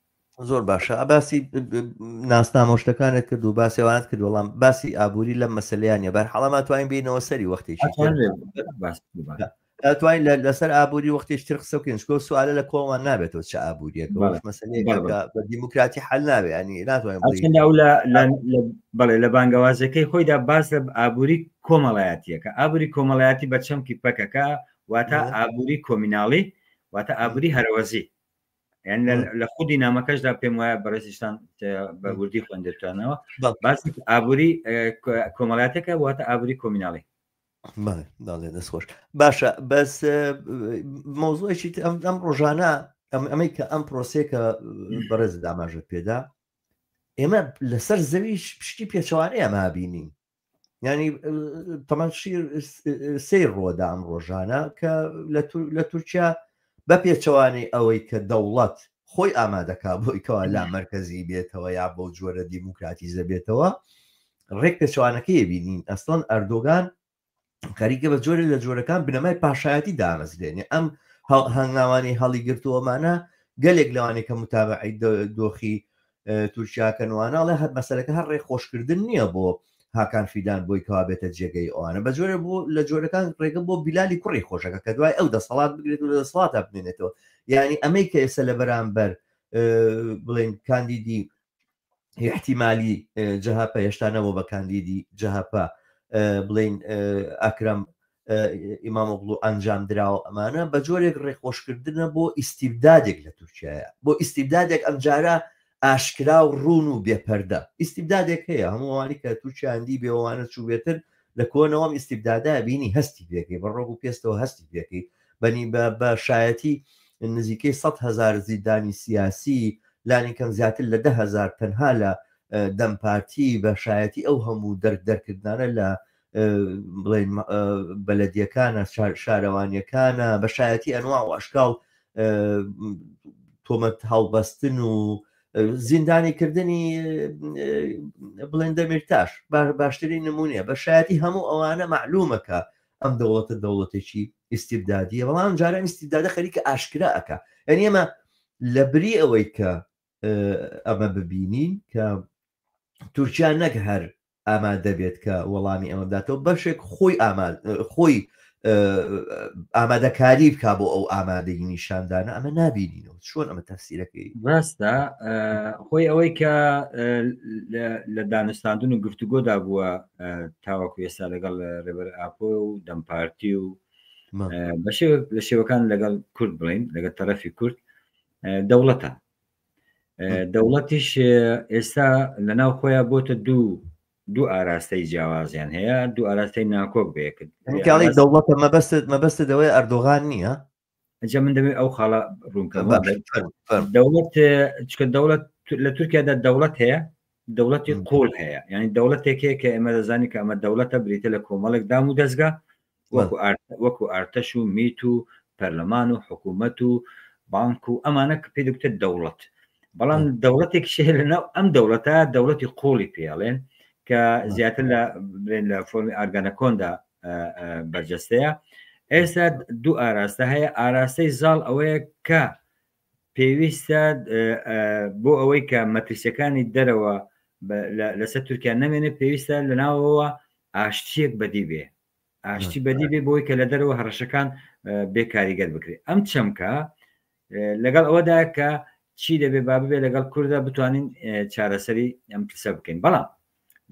زۆر باشە باسی ناسنامە و شتەکانت کرد و باسی ئەوانت کرد وەڵام باسی ئابووری لەم مەسەلەیان نیە بەرحاڵە ما توانین بینەوە سەری وەختێکی توانین لەسەر ئابووری وەختێک تر قسە بکەین چکۆ سوالە لە کۆڵمان نابێتەوە چ ئابووریەکە مەسەلەیەکە بە دیموکراتی حل نابێ ینی ناتوانین
ئەو بەڵێ لە بانگەوازەکەی خۆیدا باس لە ئابووری کۆمەڵایەتیەکە ئابووری کۆمەڵایەتی بە چەمکی پەکەکە واتە ئابووری کۆمیناڵی واتە ئابووری هەرەوەزی یان لە خودی نامەکەشدا پێم وایە بەڕێزیشتان بە وردی خوێندێتانەوە باسی ئابووری کۆمەڵاتەکە واتە ئابووری کۆمیناڵی
بەڵێ دەستخۆش باشە بەس مەوزوعێکی ئەم ئەم ڕۆژانە ئەم ئەمەی کە ئەم پرۆسێکە بەڕێز ئاماژە پێدا ئێمە لەسەر زەویش پشتی پێچەوانەیە مابینین ینی تەمان شیر سیر ڕۆدا ئەم ڕۆژانە کە لە تورکیا بە پێچەوانەی ئەوەی کە دەوڵەت خۆی ئامادەکا بۆی کەوا لا مەرکەزی بێتەوە یا بەو جۆرە دیموکراتیزە بێتەوە ڕێک پێچەوانەکەی بینین ئەسڵەن ئەردۆگان خەریکە بە جۆرە لە جۆرەکان بنەمای پاشایەتی دامەزرێنێ ئەم هەنگاوانی هەڵی گرتووەمانە گەلێک لەوانەیە کە متابعی دۆخی تورکیاکەن واناڵێ هەر مەسەلەکە هەر ڕێخۆشکردن نییە بۆ هاکان فیدان بۆی کەوا بێتە جێگەی ئەوانە بە جۆرە بۆ لە جۆرەکان ڕێگە بۆ بیلالی کوڕی خۆشەکە کە دوای ئەو دەسەڵات بگرێت و لە دەسەڵاتە بمێنێتەوە یعنی ئەمەی کە ئێستا لە بەرامبەر بڵێن کاندیدی احتیمالی جەهەپە هێشتا نەبوو بە کاندیدی جەهەپە بڵین ئەکرم ئیمامۆغڵو ئەنجام دراوە ئەمانە بە جۆرێک ڕێخۆشکردنە بۆ ئیستیبدادێک لە تورکیایە بۆ ئیستیبدادێک ئەمجارە ئاشکرا و ڕوون و بێپەردە ئیستیبدادێک هەیە هەمووانی کە تورکیاندی بێوانە چووبێتن لە کۆنەوەم ئیستیبدادا بینی هەستی پێەکەی بە ڕۆگ و پێستەوە هەستی پێەکەی بەنی بە شایەتی نزیکەی 100 هزار زیندانی سیاسی لانی کەم زیاتر لە دههزار تەنها لە دەم پارتی بە شایەتی ئەو هەموو دەرک دەرکردانە لە بڵێن بەلەدیەکانە شارەوانیەکانە بە شایەتی ئەنوا و ئەشکاڵ تۆمەت هەڵبەستن و زیندانی کردنی بڵێن دەمیرتاش باشترین نمونەیە بە شایەتی هەموو ئەوانە معلومەکە ئەم دەوڵەتە دەوڵەتێکی ئیسیبدادیە بەڵام جاران ئیسیبدادە خەریکە ئاشکرا ئەک یعنی ئێمە لە بری ئەوەی کە ئەمە ببینین کە تورکیا نەک هەر ئامادە بێت کە وەڵامی ئەمە بداتەوە بەشێک خۆی خۆی ئامادەکاری بک بۆ ئەو ئامادەی نیشاندانە ئەمە نبینینەوە چۆن ئەمە تەفسیرەکەی
ڕاستە خۆی ئەوەی کە لە دانوستاندن و گفتوگۆدا بووە تاوەکو ئێستا لەگەڵ ڕێبەر ئاپۆ و دەم پارتی و لە شێوەکان لەگەڵ کورد بڵین لەگەڵ تەرەفی کورد دەوڵەتە دەوڵەتیش ئێستا لە ناو خۆیان بۆتە دوو دوو ئاراستەی جیاوازیان هەیە دوو ئاراستەی ناکۆک بێکرد
دەوڵەتە مەبەست مەبەست دەوەی ئەردۆغان نییە
ئەجا من دەمێ ئەو خاڵە ڕوونکەم دەوڵەت چکە دەوڵەت لە تورکیادا دەوڵەت هەیە دەوڵەتی قوڵ هەیە یعنی دەوڵەتێک هەیە کە ئێمە دەزانین کە ئەمە دەوڵەتە بریتە لە کۆمەڵێک دام و دەستگا وەکو ئارتەش و میت و پەرلەمان و حکوومەت و بانک و ئەمانە کە پێی دەگوترێت دەوڵەت بەڵام دەوڵەتێک شێ لەناو ئەم دەوڵەتە دەوڵەتی قوڵی پێڵێن کە زیاتر لە بڵێن لە فۆرمی ئارگانەکۆندا بەرجەستەیە ئێستا دوو ئاراستە هەیە ئاراستەی زاڵ ئەوەیە کە پێویستە بۆ ئەوەی کە مەترسیەکانی دەرەوە لەسەر تورکیا نەمێنێت پێویستە لەناوەوە ئاشتیەک بەدی بێ ئاشتی بەدی بێ بۆی کە لە دەرەوە هەڕەشەکان بێ کاریگەر بکرێت ئەم چەمکە لەگەڵ ئەوەدا کە چی دەبێ با ببێ لەگەڵ کووردا بتوانین چارەسەری ئەم پرسە بکەین بەڵام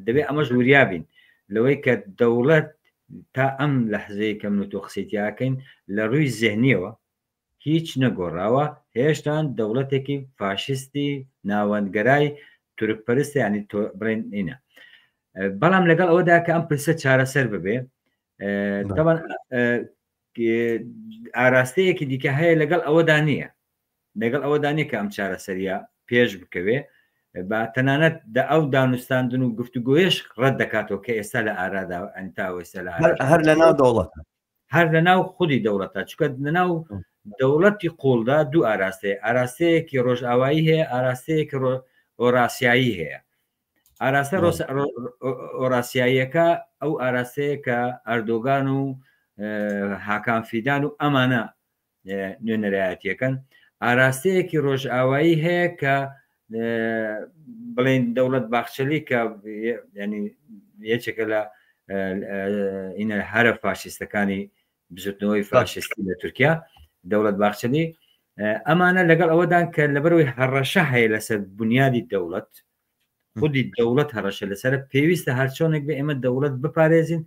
دەبێ ئەمەش وریا بین لەوەی کە دەوڵەت تا ئەم لەحزەیە کە من و تۆ قسەی تیاکەین لە ڕووی زێهنیەوە هیچ نەگۆڕاوە هێشتان دەوڵەتێکی فاشیستی ناوەندگەرای تورک پەرستە ینی تۆ بڵێن ئینە بەڵام لەگەڵ ئەوەدا کە ئەم پرسە چارەسەر ببێ تەبعەن ئاراستەیەکی دیکە هەیە لەگەڵ ئەوەدا نییە لەگەڵ ئەوەدا نییە کە ئەم چارەسەریە پێش بکەوێ با تەنانەت دە ئەو دانوستاندن و گفتوگۆیش ڕەت دەکاتەوە کە ئێستا لە ئارادا ئەنتا ئێستا لە
هەر لە ناو دەوڵەت
هەر لە ناو خودی دەوڵەتە چکە لە ناو دەوڵەتی قوڵدا دوو ئاراستەیە ئاراستەیەکی ڕۆژئاوایی هەیە ئاراستەیەکی ئۆراسیایی هەیە ئاراستە ئۆراسیاییەکە ئەو ئاراستەیە کە ئەردۆگان و هاکان فیدان و ئەمانە نوێنەرایەتیەکەن ئاراستەیەکی ڕۆژئاوایی هەیە کە بڵێن دەوڵەت باخچەلی کە ینی یەکێکە لە ئینە هەرە فاشیستەکانی بزوتنەوەی فاشیستی لە تورکیا دەوڵەت باخچەلی ئەمانە لەگەڵ ئەوەدان کە لەبەرەوەی هەڕەشە هەیە لەسەر بنیادی دەوڵەت خودی دەوڵەت هەڕەشە لەسەر پێویستە هەرچۆنێک بێ ئێمە دەوڵەت بپارێزین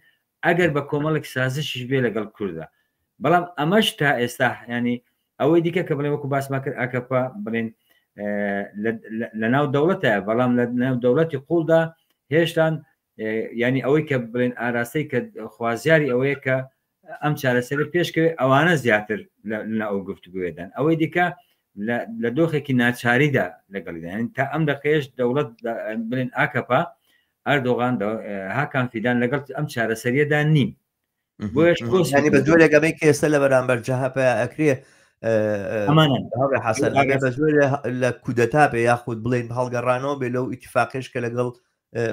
ئەگەر بە کۆمەڵێک سازشیش بێ لەگەڵ کووردا بەڵام ئەمەش تا ئێستا ینی ئەوەی دیکە کە بڵێ وەکو باسمان کرد ئاکەپە بڵێن لە ناو دەوڵەتە بەڵام لە ناو دەوڵەتی قوڵدا هێشتان ینی ئەوەی کە بڵێن ئاراستەی کە خوازیاری ئەوەیە کە ئەم چارەسەری پێشکەوێت ئەوانە زیاتر لە ئەو گفتوگوێدان ئەوەی دیکە لە دۆخێکی ناچاریدا لەگەڵیدا تا ئەم دەقەیەش دەوڵەت بڵێن ئاکەپە ئەردۆغان هاکان فیدان لەگەڵ ئەم چارەسەریەدا نین
بۆیەش ینی بە جۆرێک ئەمەی کە ئێستا لە بەرامبەر جەهەپە ئەکرێ حەسەن بە جۆرێ لە کودەتا بێ یاخود بڵێن هەڵگەڕانەوە بێ لەو ئیتفاقیش کە لەگەڵ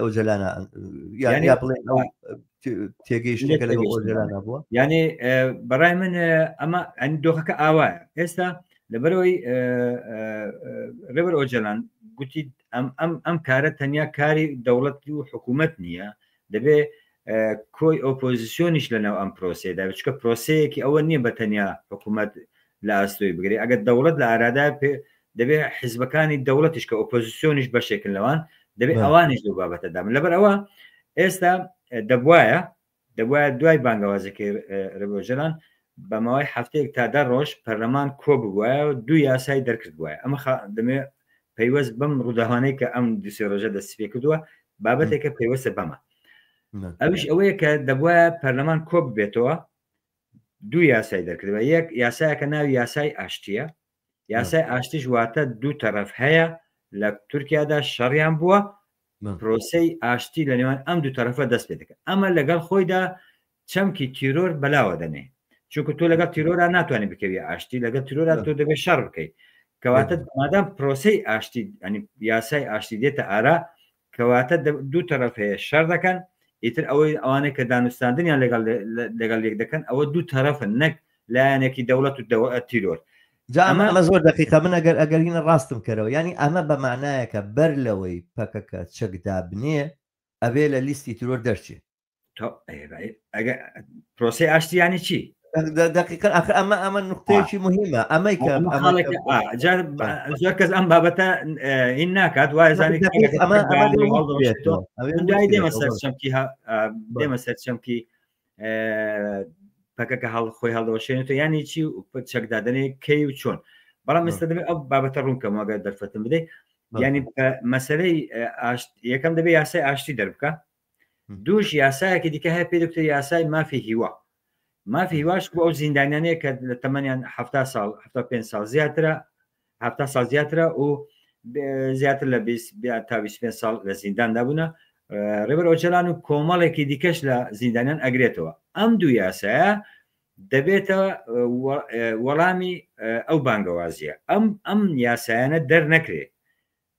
ئۆجەلانە یان یا بڵێن ئەو تێگەیشتێکە لەگەڵ ئۆجەلانە بووە
یعنی بەڕای من ئەمە ئەنی دۆخەکە ئاوایە ئێستا لەبەرەوەی ڕێبەر ئۆجەلان گوتی ئەم ئەم ئەم کارە تەنیا کاری دەوڵەت و حکوومەت نییە دەبێ کۆی ئۆپۆزیسیۆنیش لەناو ئەم پرۆسەیەدا بێت، چونکە پرۆسەیەکی ئەوە نییە بە تەنیا حکوومەت لە ئاستۆی بگرێت، ئەگەر دەوڵەت لە ئارادا پێ دەبێ حیزبەکانی دەوڵەتیش کە ئۆپۆزیسیۆنیش بەشێکن لەوان دەبێ ئەوانیش لەو بابەتەدا بن. لەبەر ئەوە ئێستا دەبوایە دەبوایە دوای بانگەوازەکەی رێبەر ئۆجەلان بە ماوەی هەفتەیەک تا دە ڕۆژ پەرلەمان کۆ ببوایە و دوو یاسای دەرکردبوایە. ئەمە دەمەوێت پەیوەست بەم ڕووداوانەی کە ئەم دوو سێ ڕۆژە دەستی پێ کردووە بابەتێکە پەیوەستە بەمە. ئەویش ئەوەیە کە دەبوایە پەرلەمان کۆ ببێتەوە دوو یاسای دەرکردەوە یەک یاسایەکە ناوی یاسای ئاشتیە یاسای ئاشتیش واتە دوو تەرەف هەیە لە تورکیادا شەڕیان بووە پرۆسەی ئاشتی لە نێوان ئەم دوو تەرەفە دەست پێ دەکات ئەمە لەگەڵ خۆیدا چەمکی تیرۆر بەلاوە دەنێ چونکە تۆ لەگەڵ تیرۆرا ناتوانانی بکەوی ئاشتی لەگەڵ تیرۆرا تۆ دەبێت شەڕ بکەیت کەواتە مادام پرۆسەی ئاشتی ینی یاسای ئاشتی دێتە ئارا کەواتە دوو تەرەف هەیە شەڕ دەکەن ئیتر ئەوەی ئەوانەی کە دانوستاندنیان لەگەڵ لەگەڵ یەک دەکەن ئەوە دوو تەرەفن نەک لایەنێکی دەوڵەت و تیرۆر.
جا ئەمە ئەمە زۆر دەقیقە من ئەگەر ئەگەر هینە ڕاستم کەرەوە یانی ئەمە بە مانایەکە بەر لەوەی پەکەکە چەک دابنێ ئەبێ لە لیستی تیرۆر دەرچێ.
پرۆسەی ئاشتی یانی چی؟
دقیقا ئەخ ئەمە ئەمە نقطەیەکی مهمە ئەمەی کە
زۆر کەس ئەم بابەتە هین ناکات وای زانانی دوای دێمە سەر چەمکی دێمە سەر چەمکی پەکەکە هەڵ خۆی هەڵدەوەشێنێتەوە ینی چی و چەکدادنێ کەی و چۆن بەڵام ئێستا دەبێت ئەو بابەتە ڕوون کەمەوە گەر دەرفەتم بدەیت ینی مەسلەی یەکەم دەبێت یاسای ئاشتی دەربکە دووش یاسایەکی دیکە هەیە پێ دەکتێت یاسای مافی هیوا مافی هیواش بۆ ئەو زیندانیانەیە کە لە تەمەنیان ه ساڵ ه ساڵ زیاترە ه ساڵ زیاترە و زیاتر لە تا 25 ساڵ لە زینداندا بوونە ڕێبەر ئۆجەلان و کۆمەڵێکی دیکەش لە زیندانیان ئەگرێتەوە ئەم دوو یاسایە دەبێتە وەڵامی ئەو بانگەوازیە ئەم ئەم یاسایانە دەرنەکرێ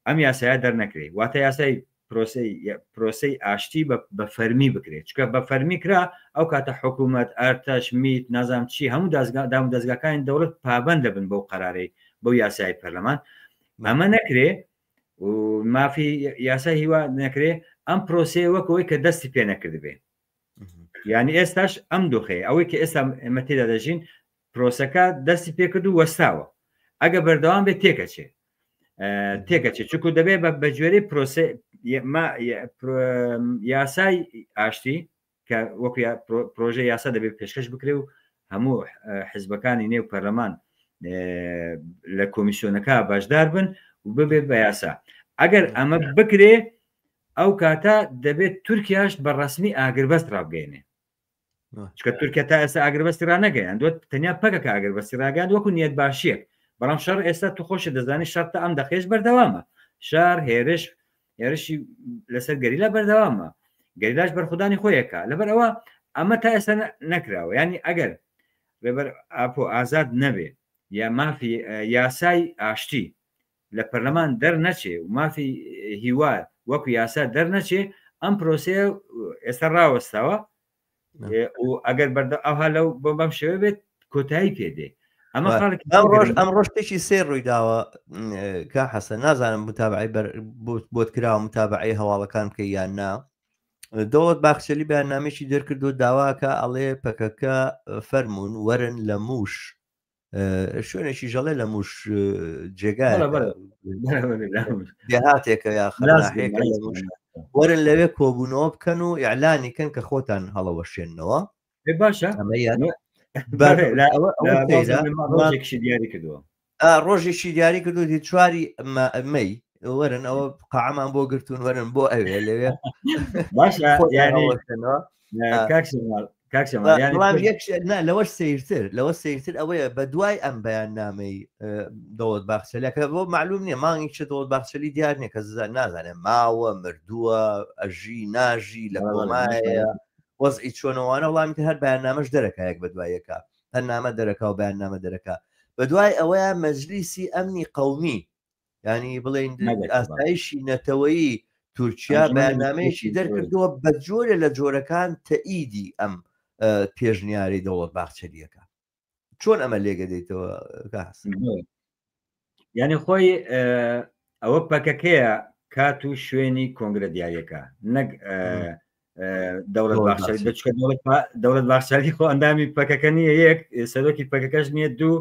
ئەم یاسایە دەرنەکرێ واتە یاسای پرۆسەی پرۆسەی ئاشتی بە فەرمی بکرێت چکە بە فەرمی کرا ئەو کاتە حکوومەت ئەرتەش میت نازام چی هەموو دەزگا دام و دەزگاکانی دەوڵەت پابند دەبن بەو قەرارەی بەو یاسای پەرلەمان ئەمە نەکرێ و مافی یاسای هیوا نەکرێ ئەم پرۆسەیە وەک ئەوەی کە دەستی پێ نەکردبێ یعنی ئێستاش ئەم دۆخەیە ئەوەی کە ئێستا ئێمە تێدا دەژین پرۆسەکە دەستی پێکرد و وەستاوە ئەگە بەردەوام بێت تێکەچێ تێکەچێت چکو دەبێت بە گوێرەی پرۆسە یاسای ئاشتی کە وەکو پرۆژە یاسا دەبێت پێشکەش بکرێ و هەموو حزبەکانی نێو پەرلەمان لە کۆمیسیۆنەکە بەشدار بن و ببێت بە یاسا ئەگەر ئەمە بکرێ ئەو کاتە دەبێت تورکیاش بە ڕسمی ئاگربەست ڕابگەێنێ چکە تورکیا تا ئێستا ئاگربەستی ڕانەگەیاندوە تەنیا پەکەکە ئاگربەستی ڕاگەیاند وەکو نیەت باشیەک بەڵام شەڕ ئێستا تو خۆشت دەزانی شەڕ تا ئەم دەقێش بەردەوامە شار هێرش هێرشی لەسەر گەریلا بەردەوامە گەریلاش بەرخودانی خۆیەکە لەبەر ئەوە ئەمە تا ئێستا نەکراوە ینی ئەگەر ڕێبەر ئاپۆ ئازاد نەبێ. یا مافی یاسای ئاشتی لە پەرلەمان دەرنەچێ و مافی هیوا وەکو یاسا دەرنەچێ ئەم پرۆسەیە ئێستا ڕاوەستاوە و ئەگەر بەردە ئەوها لەو بۆ بەم شێوە بێت کۆتایی پێ دێ
ئەمە خاڵێکی ئەم ڕۆژ ئەم ڕۆژ شتێکی سێ ڕوویداوە کا حەسەن نازانم متابعی بەر بۆت کراوە متابعی هەواڵەکان بکەی یان نا دەوڵەت باخچەلی بەیاننامەیەکی دەرکردو داواکە ئەڵێ پەکەکە فەرمونون وەرن لە موش شوێنێکی ژەڵێ لە موش جێگای دێهاتێکە یا خەناحێکە لە موش وەرن لەوێ کۆبوونەوە بکەن و ئیعلانی کەن کە خۆتان هەڵەوەشێنەوە
باشە ڕۆژێکی دیاری کردووە
ڕۆژێکی دیاری کردو دی چواری مەی وەرن ئەوە قاعمان بۆ گرتوون وەرن بۆ ئەوێ لەوێ
باشە
لەوەش سیرتر لەوە سیرتر ئەوەیە بە دوای ئەم بەیان نامەی دەوڵەت باخچەلەکە بۆ معلوم نییە مانگی چ دەوڵەت باخچەلی دیار نییە کە نازانێت ماوە مردووە ئەژی ناژی لە کۆمایە وەزعی چۆنەوانە وڵامی تر هەر بەیاننامەش دەرەکا یەک بەدوای یەکا هەر نامە دەرەکا و بەیاننامە دەرەکا بەدوای ئەوەیە مەجلیسی ئەمنی قەومی ینی بڵێن ئاسایشی نەتەوەیی تورکیا بەیاننامەیەکی دەرکردووە بە جۆرە لە جۆرەکان تەئیدی ئەم پێشنیاری دەوڵەت باخچەلیەکە چۆن ئەمە لێگەدەیتەوە کاس
یعنی خۆی ئەوە پەکەکەیە کات و شوێنی کۆنگرە دیارەکە نەک دەوڵەت باخچەلی دەچکە دەوڵەت باخچەلی خۆ ئەندامی پەکەکە نییە یەک سەرۆکی پەکەکەش نییە دوو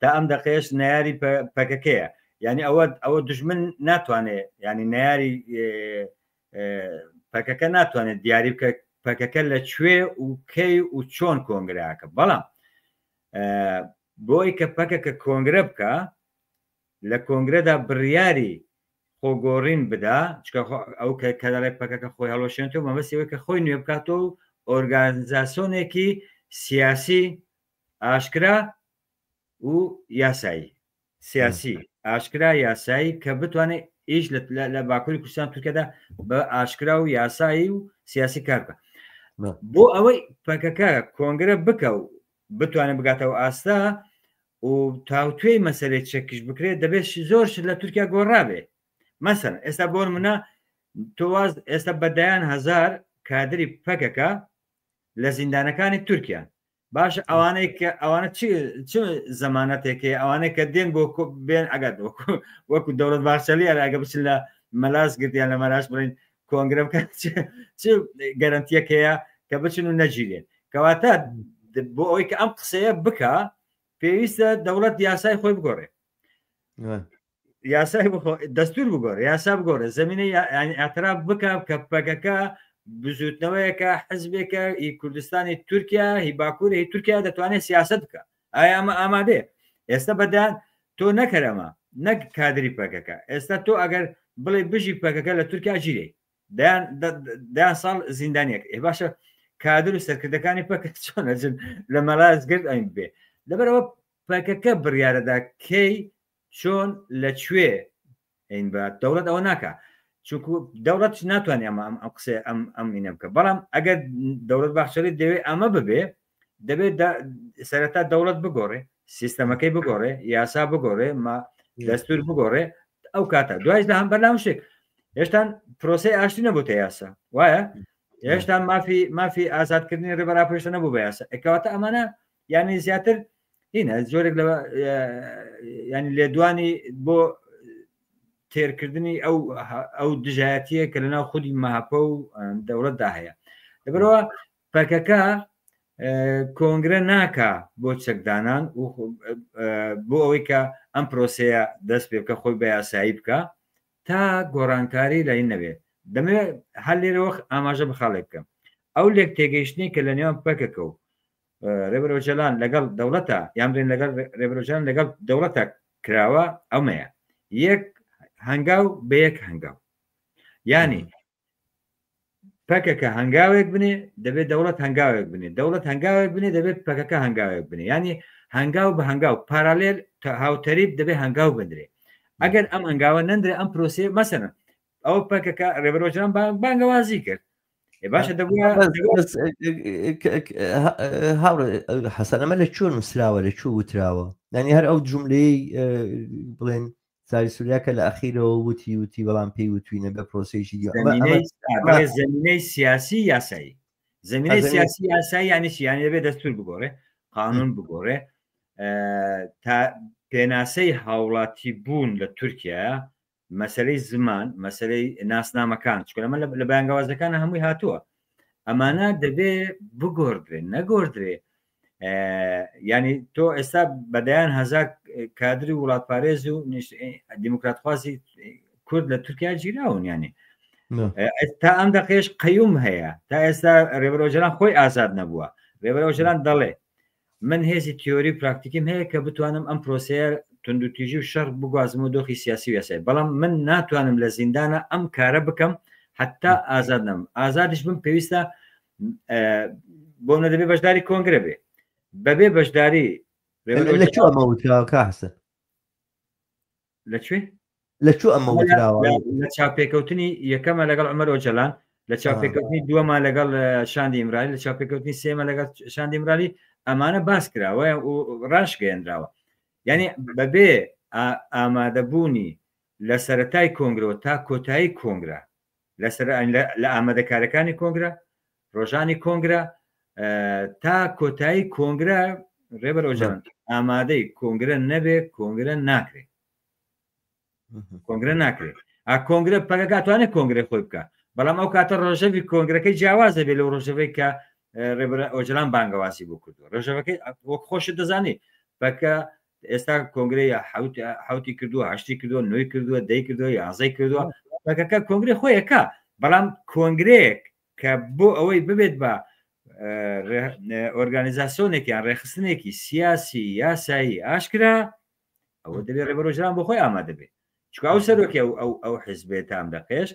تا ئەم دەقەیەش نەیاری پەکەکەیە یعنی ئەوە ئەوە دژمن ناتوانێت ینی نەیاری پەکەکە ناتوانێت دیاری بکە پەکەکە لە کوێ و کەی و چۆن کۆنگراکە بەڵام بۆی کە پەکەکە کۆنگرە بکە لە کۆنگرەدا بڕیاری خۆگۆڕین بدا چکە ئەو کە کە دەڵێ پەکەکە خۆی هەڵوەشێنێتەوە مەبەستی ئەوەی کە خۆی نوێ بکاتەوە و ئۆرگانزاسۆنێکی سیاسی ئاشکرا و یاسایی سیاسی ئاشکرا یاسایی کە بتوانێت ئیش لە باکووری کوردستان تورکیادا بە ئاشکرا و یاسایی و سیاسی کار بکە بۆ ئەوەی پەکەکە کۆنگرە بکە و بتوانێت بگاتەوە ئاستا و تاوتوێی مەسەلەی چەکیش بکرێت دەبێت زۆر شت لە تورکیا گۆڕابێ مەسەن ئێستا بۆ منە تۆ واز ئێستا بەدەیان هزار کادری پەکەکە لە زیندانەکانی تورکیا باشە ئەوانەی کە ئەوانە چ چ زەمانەتێکی ئەوانەی کە دێن بۆ بێن ئەگەر وەکو دەوڵەت باخچەلی ئەگە بچن لە مەلاس گرتیان لە مەراش بڵین کۆنگرە بکەن چ گەرەنتیەک هەیە کە بچن و نەگیرێن کەواتە بۆ ئەوەی کە ئەم قسەیە بکە پێویستە دەوڵەت یاسای خۆی بگۆڕێ یاسای دەستور بگۆڕێ یاسا بگۆڕێ زمینە اعتراف بکە کە پەکەکە بزوتنەوەیەکە حزبێکە ئی کوردستانی تورکیا هی باکوور هی تورکیا دەتوانێت سیاست بکە ئایا ئەمە ئامادەیە ئێستا بەدان تۆ نەکەرەمە نەک کادری پەکەکە ئێستا تۆ ئەگەر بڵێ بژی پەکەکە لە تورکیا ژیرێ دەیان ساڵ زیندانیەک ئێ باشە کادر و سەرکردەکانی پەکە چۆن ئەچن لە مەلاز گرد ئەین بێ لەبەرەوە پەکەکە بڕیارەدا کەی چۆن لە کوێ ئەین بە دەوڵەت ئەوە ناکە چونکو دەوڵەت ناتوانێت ئەمە ئەم ئەم قسەیە ئەم ئەم ئینە بکە بەڵام ئەگەر دەوڵەت باخچەلی دەوێت ئەمە ببێ دەبێت سەرەتا دەوڵەت بگۆڕێ سیستەمەکەی بگۆڕێ یاسا بگۆڕێ ما دەستور بگۆڕێ ئەو کاتە دوایش لە هەم بەلام شتێک هێشتان پرۆسی ئاشتی نەبووتە یاسا وایە هێشتا مافی مافی ئازادکردنی ڕێبەر پێشتە نەبوو بە یاسا ئەکەواتە ئەمانە یعنی زیاتر هینە جۆرێک لە ینی لێدوانی بۆ تێرکردنی ئەو ئەو دژایەتیە کە لەناو خودی مەهەپە و دەوڵەتدا هەیە لەبەرەوە پەکەکە کۆنگرە ناکا بۆ چەکدانان و بۆ ئەوەی کە ئەم پرۆسەیە دەست پێ بکە خۆی بە یاسایی بکە تا گۆڕانکاری لای نەبێت دەمەوێت هەر لێرەوە ئاماژە بە خاڵێک بکەم ئەو لێک تێگەیشتنی کە لە نێوان پەکەکە و ڕێبەر ئۆجەلان لەگەڵ دەوڵەتە یان بڵێن لەگەڵ ڕێبەر ئۆجەلان لەگەڵ دەوڵەتە کراوە ئەمەیە یەک هەنگاو بە یەک هەنگاو یعنی پەکەکە هەنگاوێک بنێ دەبێت دەوڵەت هەنگاوێک بنێ دەوڵەت هەنگاوێک بنێ دەبێت پەکەکە هەنگاوێک بنێ ینی هەنگاو بە هەنگاو پارالێل هاوتەریب دەبێت هەنگاو بندرێ ئەگەر ئەم هەنگاوە نەندرێ ئەم پرۆسێ مەسەنە ئەو پەکەکە ڕێبەرۆژان بانگەوازی کرد. باشە دەبووە
هاوڕێ حەسەن ئەمە لە کوێ نووسراوە لە کوێ وتراوە یانی هەر ئەو جملەی بڵێن ساری سوریا کە لە ئەخیرەوە وتی وتی بەڵام پێی وتوینە بە پرۆسەیەکی دی
زمینەی سیاسی یاسایی زمینەی سیاسی یاسایی یانی چی یانی دەبێت دەستور بگۆڕێ قانون بگۆڕێ تا پێناسەی هاوڵاتی بوون لە تورکیا مەسەلەی زمان، مەسەلەی ناسنامەکان، چونکە ئەمە لە بانگەوازەکانە هەمووی هاتووە، ئەمانە دەبێ بگۆردرێ، نەگۆردرێ ینی تۆ ئێستا بەدەیان هەزار کادری وڵاتپارێز و دیموکراتخوازی کورد لە تورکیا گیراون ینی تا ئەم دەقێش قەیوم هەیە تا ئێستا ڕێبەر ئۆجەلان خۆی ئازاد نەبووە ڕێبەر ئۆجەلان دەڵێ من هێزی تیۆری و پراکتیکیم هەیە کە بتوانم ئەم پرۆسەیە توندوتیژی و شەڕ بگوازمەوە دۆخی سیاسی و یاسایی، بەڵام من ناتوانم لە زیندانا ئەم کارە بکەم حەتا ئازاد نەبم، ئازادیش بم پێویستە بۆ منە دەبێ بەشداری کۆنگرە بێ، بەبێ بەشداری
لە کوێ ئەمە وتراوە کاک حەسەن؟
لە کوێ؟
لە کوێ ئەمە وتراوە؟
لە چاوپێکەوتنی یەکەمە لەگەڵ عومەر ئۆجەلان، لە چاوپێکەوتنی دووەمە لەگەڵ شاندی ئیمرالی، لە چاوپێکەوتنی سێمە لەگەڵ شاندی ئیمرالی، ئەمانە باس کراوە و ڕاشگەیەنراوە. یعنی بەبێ ئامادەبوونی لە سەرەتای کۆنگرەوە تا کۆتایی کۆنگرە، لەسەر لە ئامادەکارەکانی کۆنگرە، ڕۆژانی کۆنگرە تا کۆتایی کۆنگرە ڕێبەر ئۆجەلان ئامادەی کۆنگرە نەبێ کۆنگرە ناکرێ. کۆنگرە ناکرێت ئا کۆنگرە پەکەکە توانێت کۆنگرە خۆی بکە بەڵام ئەو کاتە ڕۆژەوی کۆنگرەکەی جیاوازە بێ لەو ڕۆژەوەی کە ڕێبەر ئۆجلان بانگەوازی بۆ کردووە ڕۆژەوەکەی وەک خۆشت دەزانی پەکە ئێستا کۆنگرەی حوتی کردووە هەشتی کردووە نوێی کردووە دەی کردووە یازەی کردووە پەکەکە کۆنگری خۆیەکە بەڵام کۆنگرەیەک کە بۆ ئەوەی ببێت بە ئۆرگانیزاسیۆنێک یان ڕێکخستنێکی سیاسی یاسایی ئاشکرا ئەوە دەبێ ڕێبەر ئۆجەلان بۆ خۆی ئامادە بێ چونکە ئەو سەرۆکی ئەو ئەو ئەو حزبێ تام دەقێش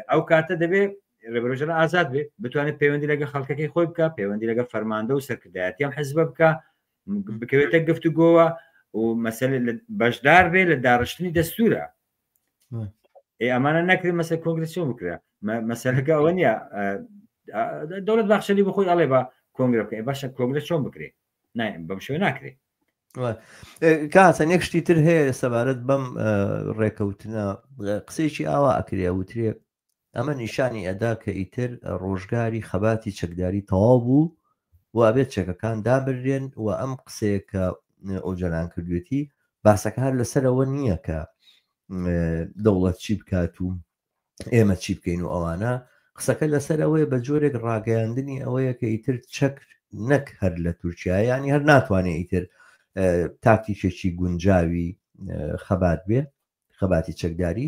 ئەو کاتە دەبێ ڕێبەر ئۆجەلان ئازاد بێ بتوانێت پەیوەندی لەگە خەڵکەکەی خۆی بکە پەیوەندی لەگە فەرماندە و سەرکردایەتی ئەم حزبە بکە بکەوێتە گفتوگۆوە و مەسەل بەشدار بێ لە داڕشتنی دەستورە ئێ ئەمانە نەکرێت مەسە کۆنگرس چۆن بکرێ مەسەلەکە ئەوە نییە دەوڵەت باخچەلی بخۆی ئەڵێ بە کۆنگرە بکە باشە کۆنگرە چۆن بکرێ بەم شێوە ناکرێ
کاسەن یەک شتی تر هەیە سەبارەت بەم ڕێکەوتنە قسەیەکی ئاوا ئەکرێ وترێ ئەمە نیشانی ئەدا کە ئیتر ڕۆژگاری خەباتی چەکداری تەواو بوو و ئەبێت چەکەکان دابرێن و ئەم قسەیە کە ئۆجەلان کردوێتی باسەکە هەر لەسەرەوە نییە کە دەوڵەت چی بکات و ئێمە چی بکەین و ئەوانە قسەکە لەسەر ئەوەیە بە جۆرێک ڕاگەیاندنی ئەوەیە کە ئیتر چەک نەک هەر لە تورکیا ینی هەر ناتوانێت ئیتر تاکتیکێکی گونجاوی خەبات بێ خەباتی چەکداری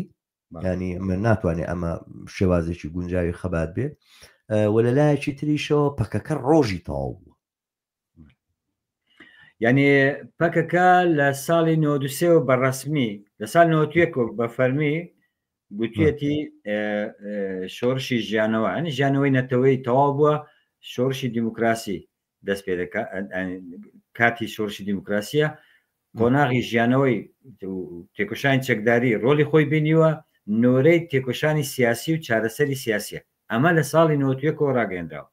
ینی ئەمە ناتوانێت ئەمە شێوازێکی گونجاوی خەبات بێ و لە لایەکی تریشەوە پەکەکە ڕۆژی تەواو بووە
یعنی پەکەکە لە ساڵی 93 بە ڕسمی لە سال 91 بە فەرمی گوتیەتی شۆڕشی ژیانەوە ئەنی ژیانەوەی نەتەوەی تەواو بووە شۆڕشی دیموکراسی دەست پێ دەکات کاتی شۆڕشی دیموکراسیە قۆناغی ژیانەوەی تێکۆشانی چەکداری ڕۆلی خۆی بینیوە نۆرەی تێکۆشانی سیاسی و چارەسەری سیاسیە ئەمە لە ساڵی 91ەوە ڕاگەندراوە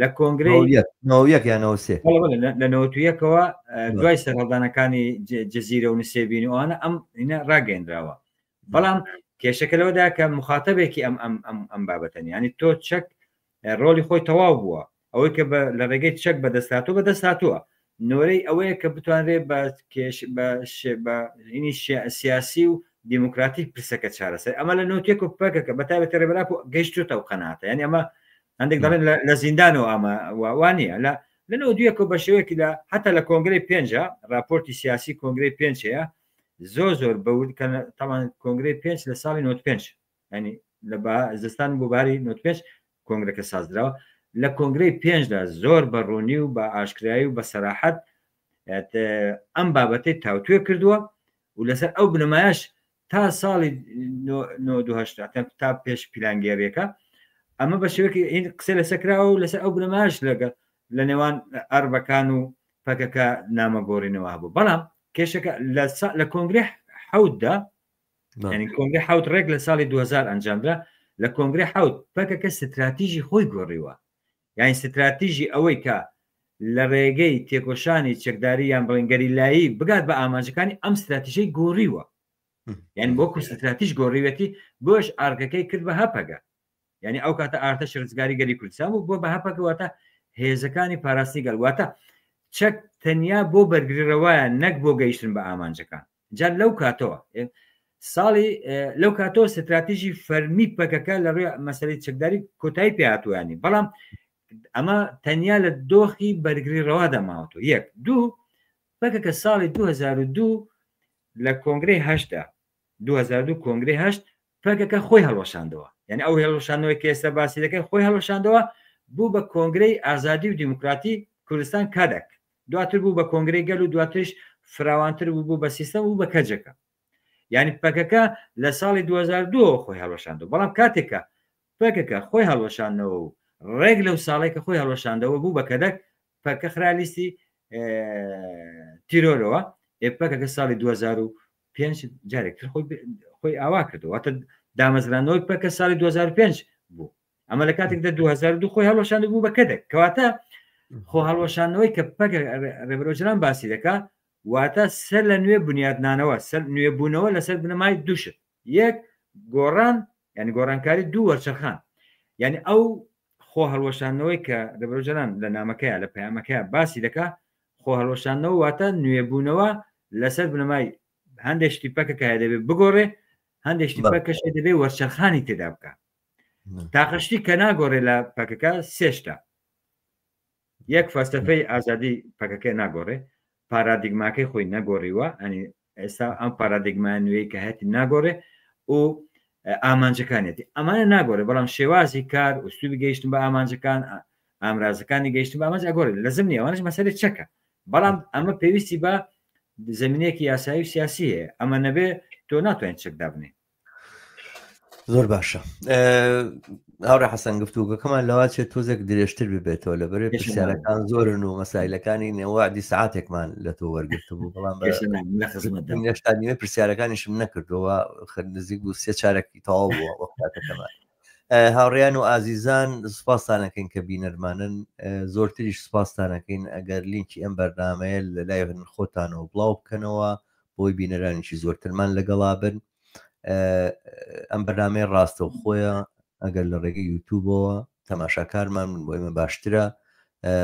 لە کۆنگرەی
91 یان 93
لە 91ەوە دوای سەرهەڵدانەکانی جززیرە و نسێبین و ئەوانە ئەم ڕاگەندراوە بەڵام کێشەکە لەوەدا کە مخاتبێکی ئەم ئەم ئەم ئەم بابەتەن ینی تۆ چەک ڕۆلی خۆی تەواو بووە ئەوەی کە لە ڕێگەی چەک بەدەست هاتووە بەدەست هاتووە نۆرەی ئەوەیە کە بتوانرێت بە کێش بە بە سیاسی و دیموکراتیک پرسەکە چارەسەر ئەمە لە نۆتێک و پەکەکە بە تایبەتی ڕێبەر ئاپۆ گەیشتوتە و قەناتە یعنی ئەمە هەندێک دەڵێن لە زیندانەوە ئەمە وانە لە لە نۆ دویەکەوە بە شێوەیەکی لە حتا لە کۆنگرەی پێنجە راپۆرتی سیاسی کۆنگرەی پێنج هەیە زۆر زۆر بەورد کە تاوان کۆنگرەی پێنج لە ساڵی 95 ینی لە زستان بۆ باری 95 کۆنگرەکە سازدراوە لە کۆنگرەی پێنجدا زۆر بە ڕوونی و بە ئاشکرایی و بە سەراحەت ئەم بابەتەی تاوتوێ کردووە و لەسەر ئەو بنەمایش تا ساڵی 1970 تا پێش پیلانگێڕیەکە ئەمە بە شێوەیەکی قسە لەسەر کراوە و لەسەر ئەو بنەماش لەگە لە نێوان ئەربەکان و پەکەکە نامەگۆڕینەوە هەبوو بەڵام کێشەکە لە کۆنگرە حەوتدا ینی کۆنگرە حەوت ڕێک لە ساڵی 2000 ئەنجامدرا. لە کۆنگرەی حەوت پەکەکە ستراتیژی خۆی گۆڕیوە یانی ستراتیژی ئەوەی کە لە ڕێگەی تێکۆشانی چەکداری یان بڵێن گەریلایی بگات بە ئامانجەکانی ئەم ستراتیژەی گۆڕیوە یعنی وەکو ستراتیژ گۆڕیوێتی بۆش ئارگەکەی کرد بە هەپەگە یعنی ئەو کاتە ئارتەش ڕزگاری گەلی کوردستان بوو بۆ بە هەپەگە واتە هێزەکانی پاراستنی گەل واتە چەک تەنیا بۆ بەرگری ڕەوایە نەک بۆ گەیشتن بە ئامانجەکان جا لەو کاتەوە ساڵی لەو کاتەوە ستراتیژی فەرمی پەکەکە لە ڕووی مەسەلەی چەکداری کۆتایی پێهاتوویانی بەڵام ئەمە تەنیا لە دۆخی بەرگری ڕەوادا ماوەتەوە یەک دوو پەکەکە ساڵی 2002 لە کۆنگرەی هەشتدا 2002 کۆنگرەی هەشت پەکەکە خۆی هەڵوەشاندەوە یعنی ئەو هێڵوەشاندنەوەی کە ئێستا باسی دەکەن خۆی هەڵوەشاندەوە بوو بە کۆنگرەی ئازادی و دیموکراتی کوردستان کادەک دواتر بوو بە کۆنگرەی گەل و دواتریش فراوانتر بوو بوو بە سیستەم بوو بە کەجەکە یعنی پەکەکە لە ساڵی 2002 خۆی هەڵوەشاندەوە بەڵام کاتێکە پەکەکە خۆی هەڵوەشاندنەوە و ڕێک لەو ساڵێک کە خۆی هەڵوەشاندەوە بوو بە کەدەک پەکە خرا لیستی تیرۆرەوە پەکەکە ساڵی 2005 جارێکتر خۆی خۆی ئاوا کردەوە واتە دامەزرانەوەی پەکە ساڵی 2005 بوو ئەمە لە کاتێکدا 2002 خۆی هەڵوەشاند بوو بە کەدەک کەواتە خۆ هەڵوەشاندنەوەی کە پەکە ڕێبەرۆجران باسی دەکا واتە سەر لە نوێ بنیادنانەوە سەر نوێبوونەوە لەسەر بنەمای دووشت یەک گۆڕان یعنی گۆڕانکاری دوو وەرچەرخان یعنی ئەو خۆ هەڵوەشاندنەوەی کە ڕێبەرۆجران لە نامەکەیە لە پەیامەکەیە باسی دەکا خۆ هەڵوەشاندنەوە واتە نوێبوونەوە لەسەر بنەمای هەندێک شتی پەکەکە هەیە دەبێت بگۆڕێ هەندێک شتی پەکەش دەبێت وەرچەرخانی تێدا بکە تاقە شتی کە ناگۆڕێ لە پەکەکە سێشتا یەک فەلسەفەی ئازادی پەکەکە ناگۆڕێ پارادیگماکەی خۆی نەگۆڕیوە ئەنی ئێستا ئەم پارادیگما نوێی کە هەتی ناگۆڕێ و ئامانجەکانێتی ئەمانە ناگۆڕێ بەڵام شێوازی کار ئوسلوبی گەیشتن بە ئامانجەکان ئامرازەکانی گەیشتن بە ئامانج ئەگۆڕێت لەزم نییە ئەوانش مەسەلەی چەکە بەڵام ئەمە پێویستی بە زمینەیەکی یاسایی و سیاسی هەیە ئەمە نەبێ تۆ ناتوانین چەک دابنێ
زۆر باشە هاوڕێ حەسەن گفتوگەکەمان لەوا چێت تۆزێک درێژتر ببێتەوە لە بەرەی پرسیارەکان زۆرن و مەسایلەکانی نێوەعدی سعاتێکمان لە تۆ وەرگرت بوو بەڵام هێشتا نیوە پرسیارەکانیشم نەکردەوە نزیک بوو سێ چارەکی تەواو بووە وەکاتەکەمان هاوڕیان و ئازیزان سپاستانەکەین کە بینەرمانن زۆرتریش سپاستانەکەین ئەگەر لینکی ئەم بەرنمەیە لە لای خۆتانەوە بڵاو بکەنەوە بۆی بینەرانێکی زۆرترمان لەگەڵا بن ئەم بەرنامەیە ڕاستەوخۆیە ئەگەر لە ڕێگەی یوتوبەوە تەماشاکارمان من بۆ ئێمە باشترە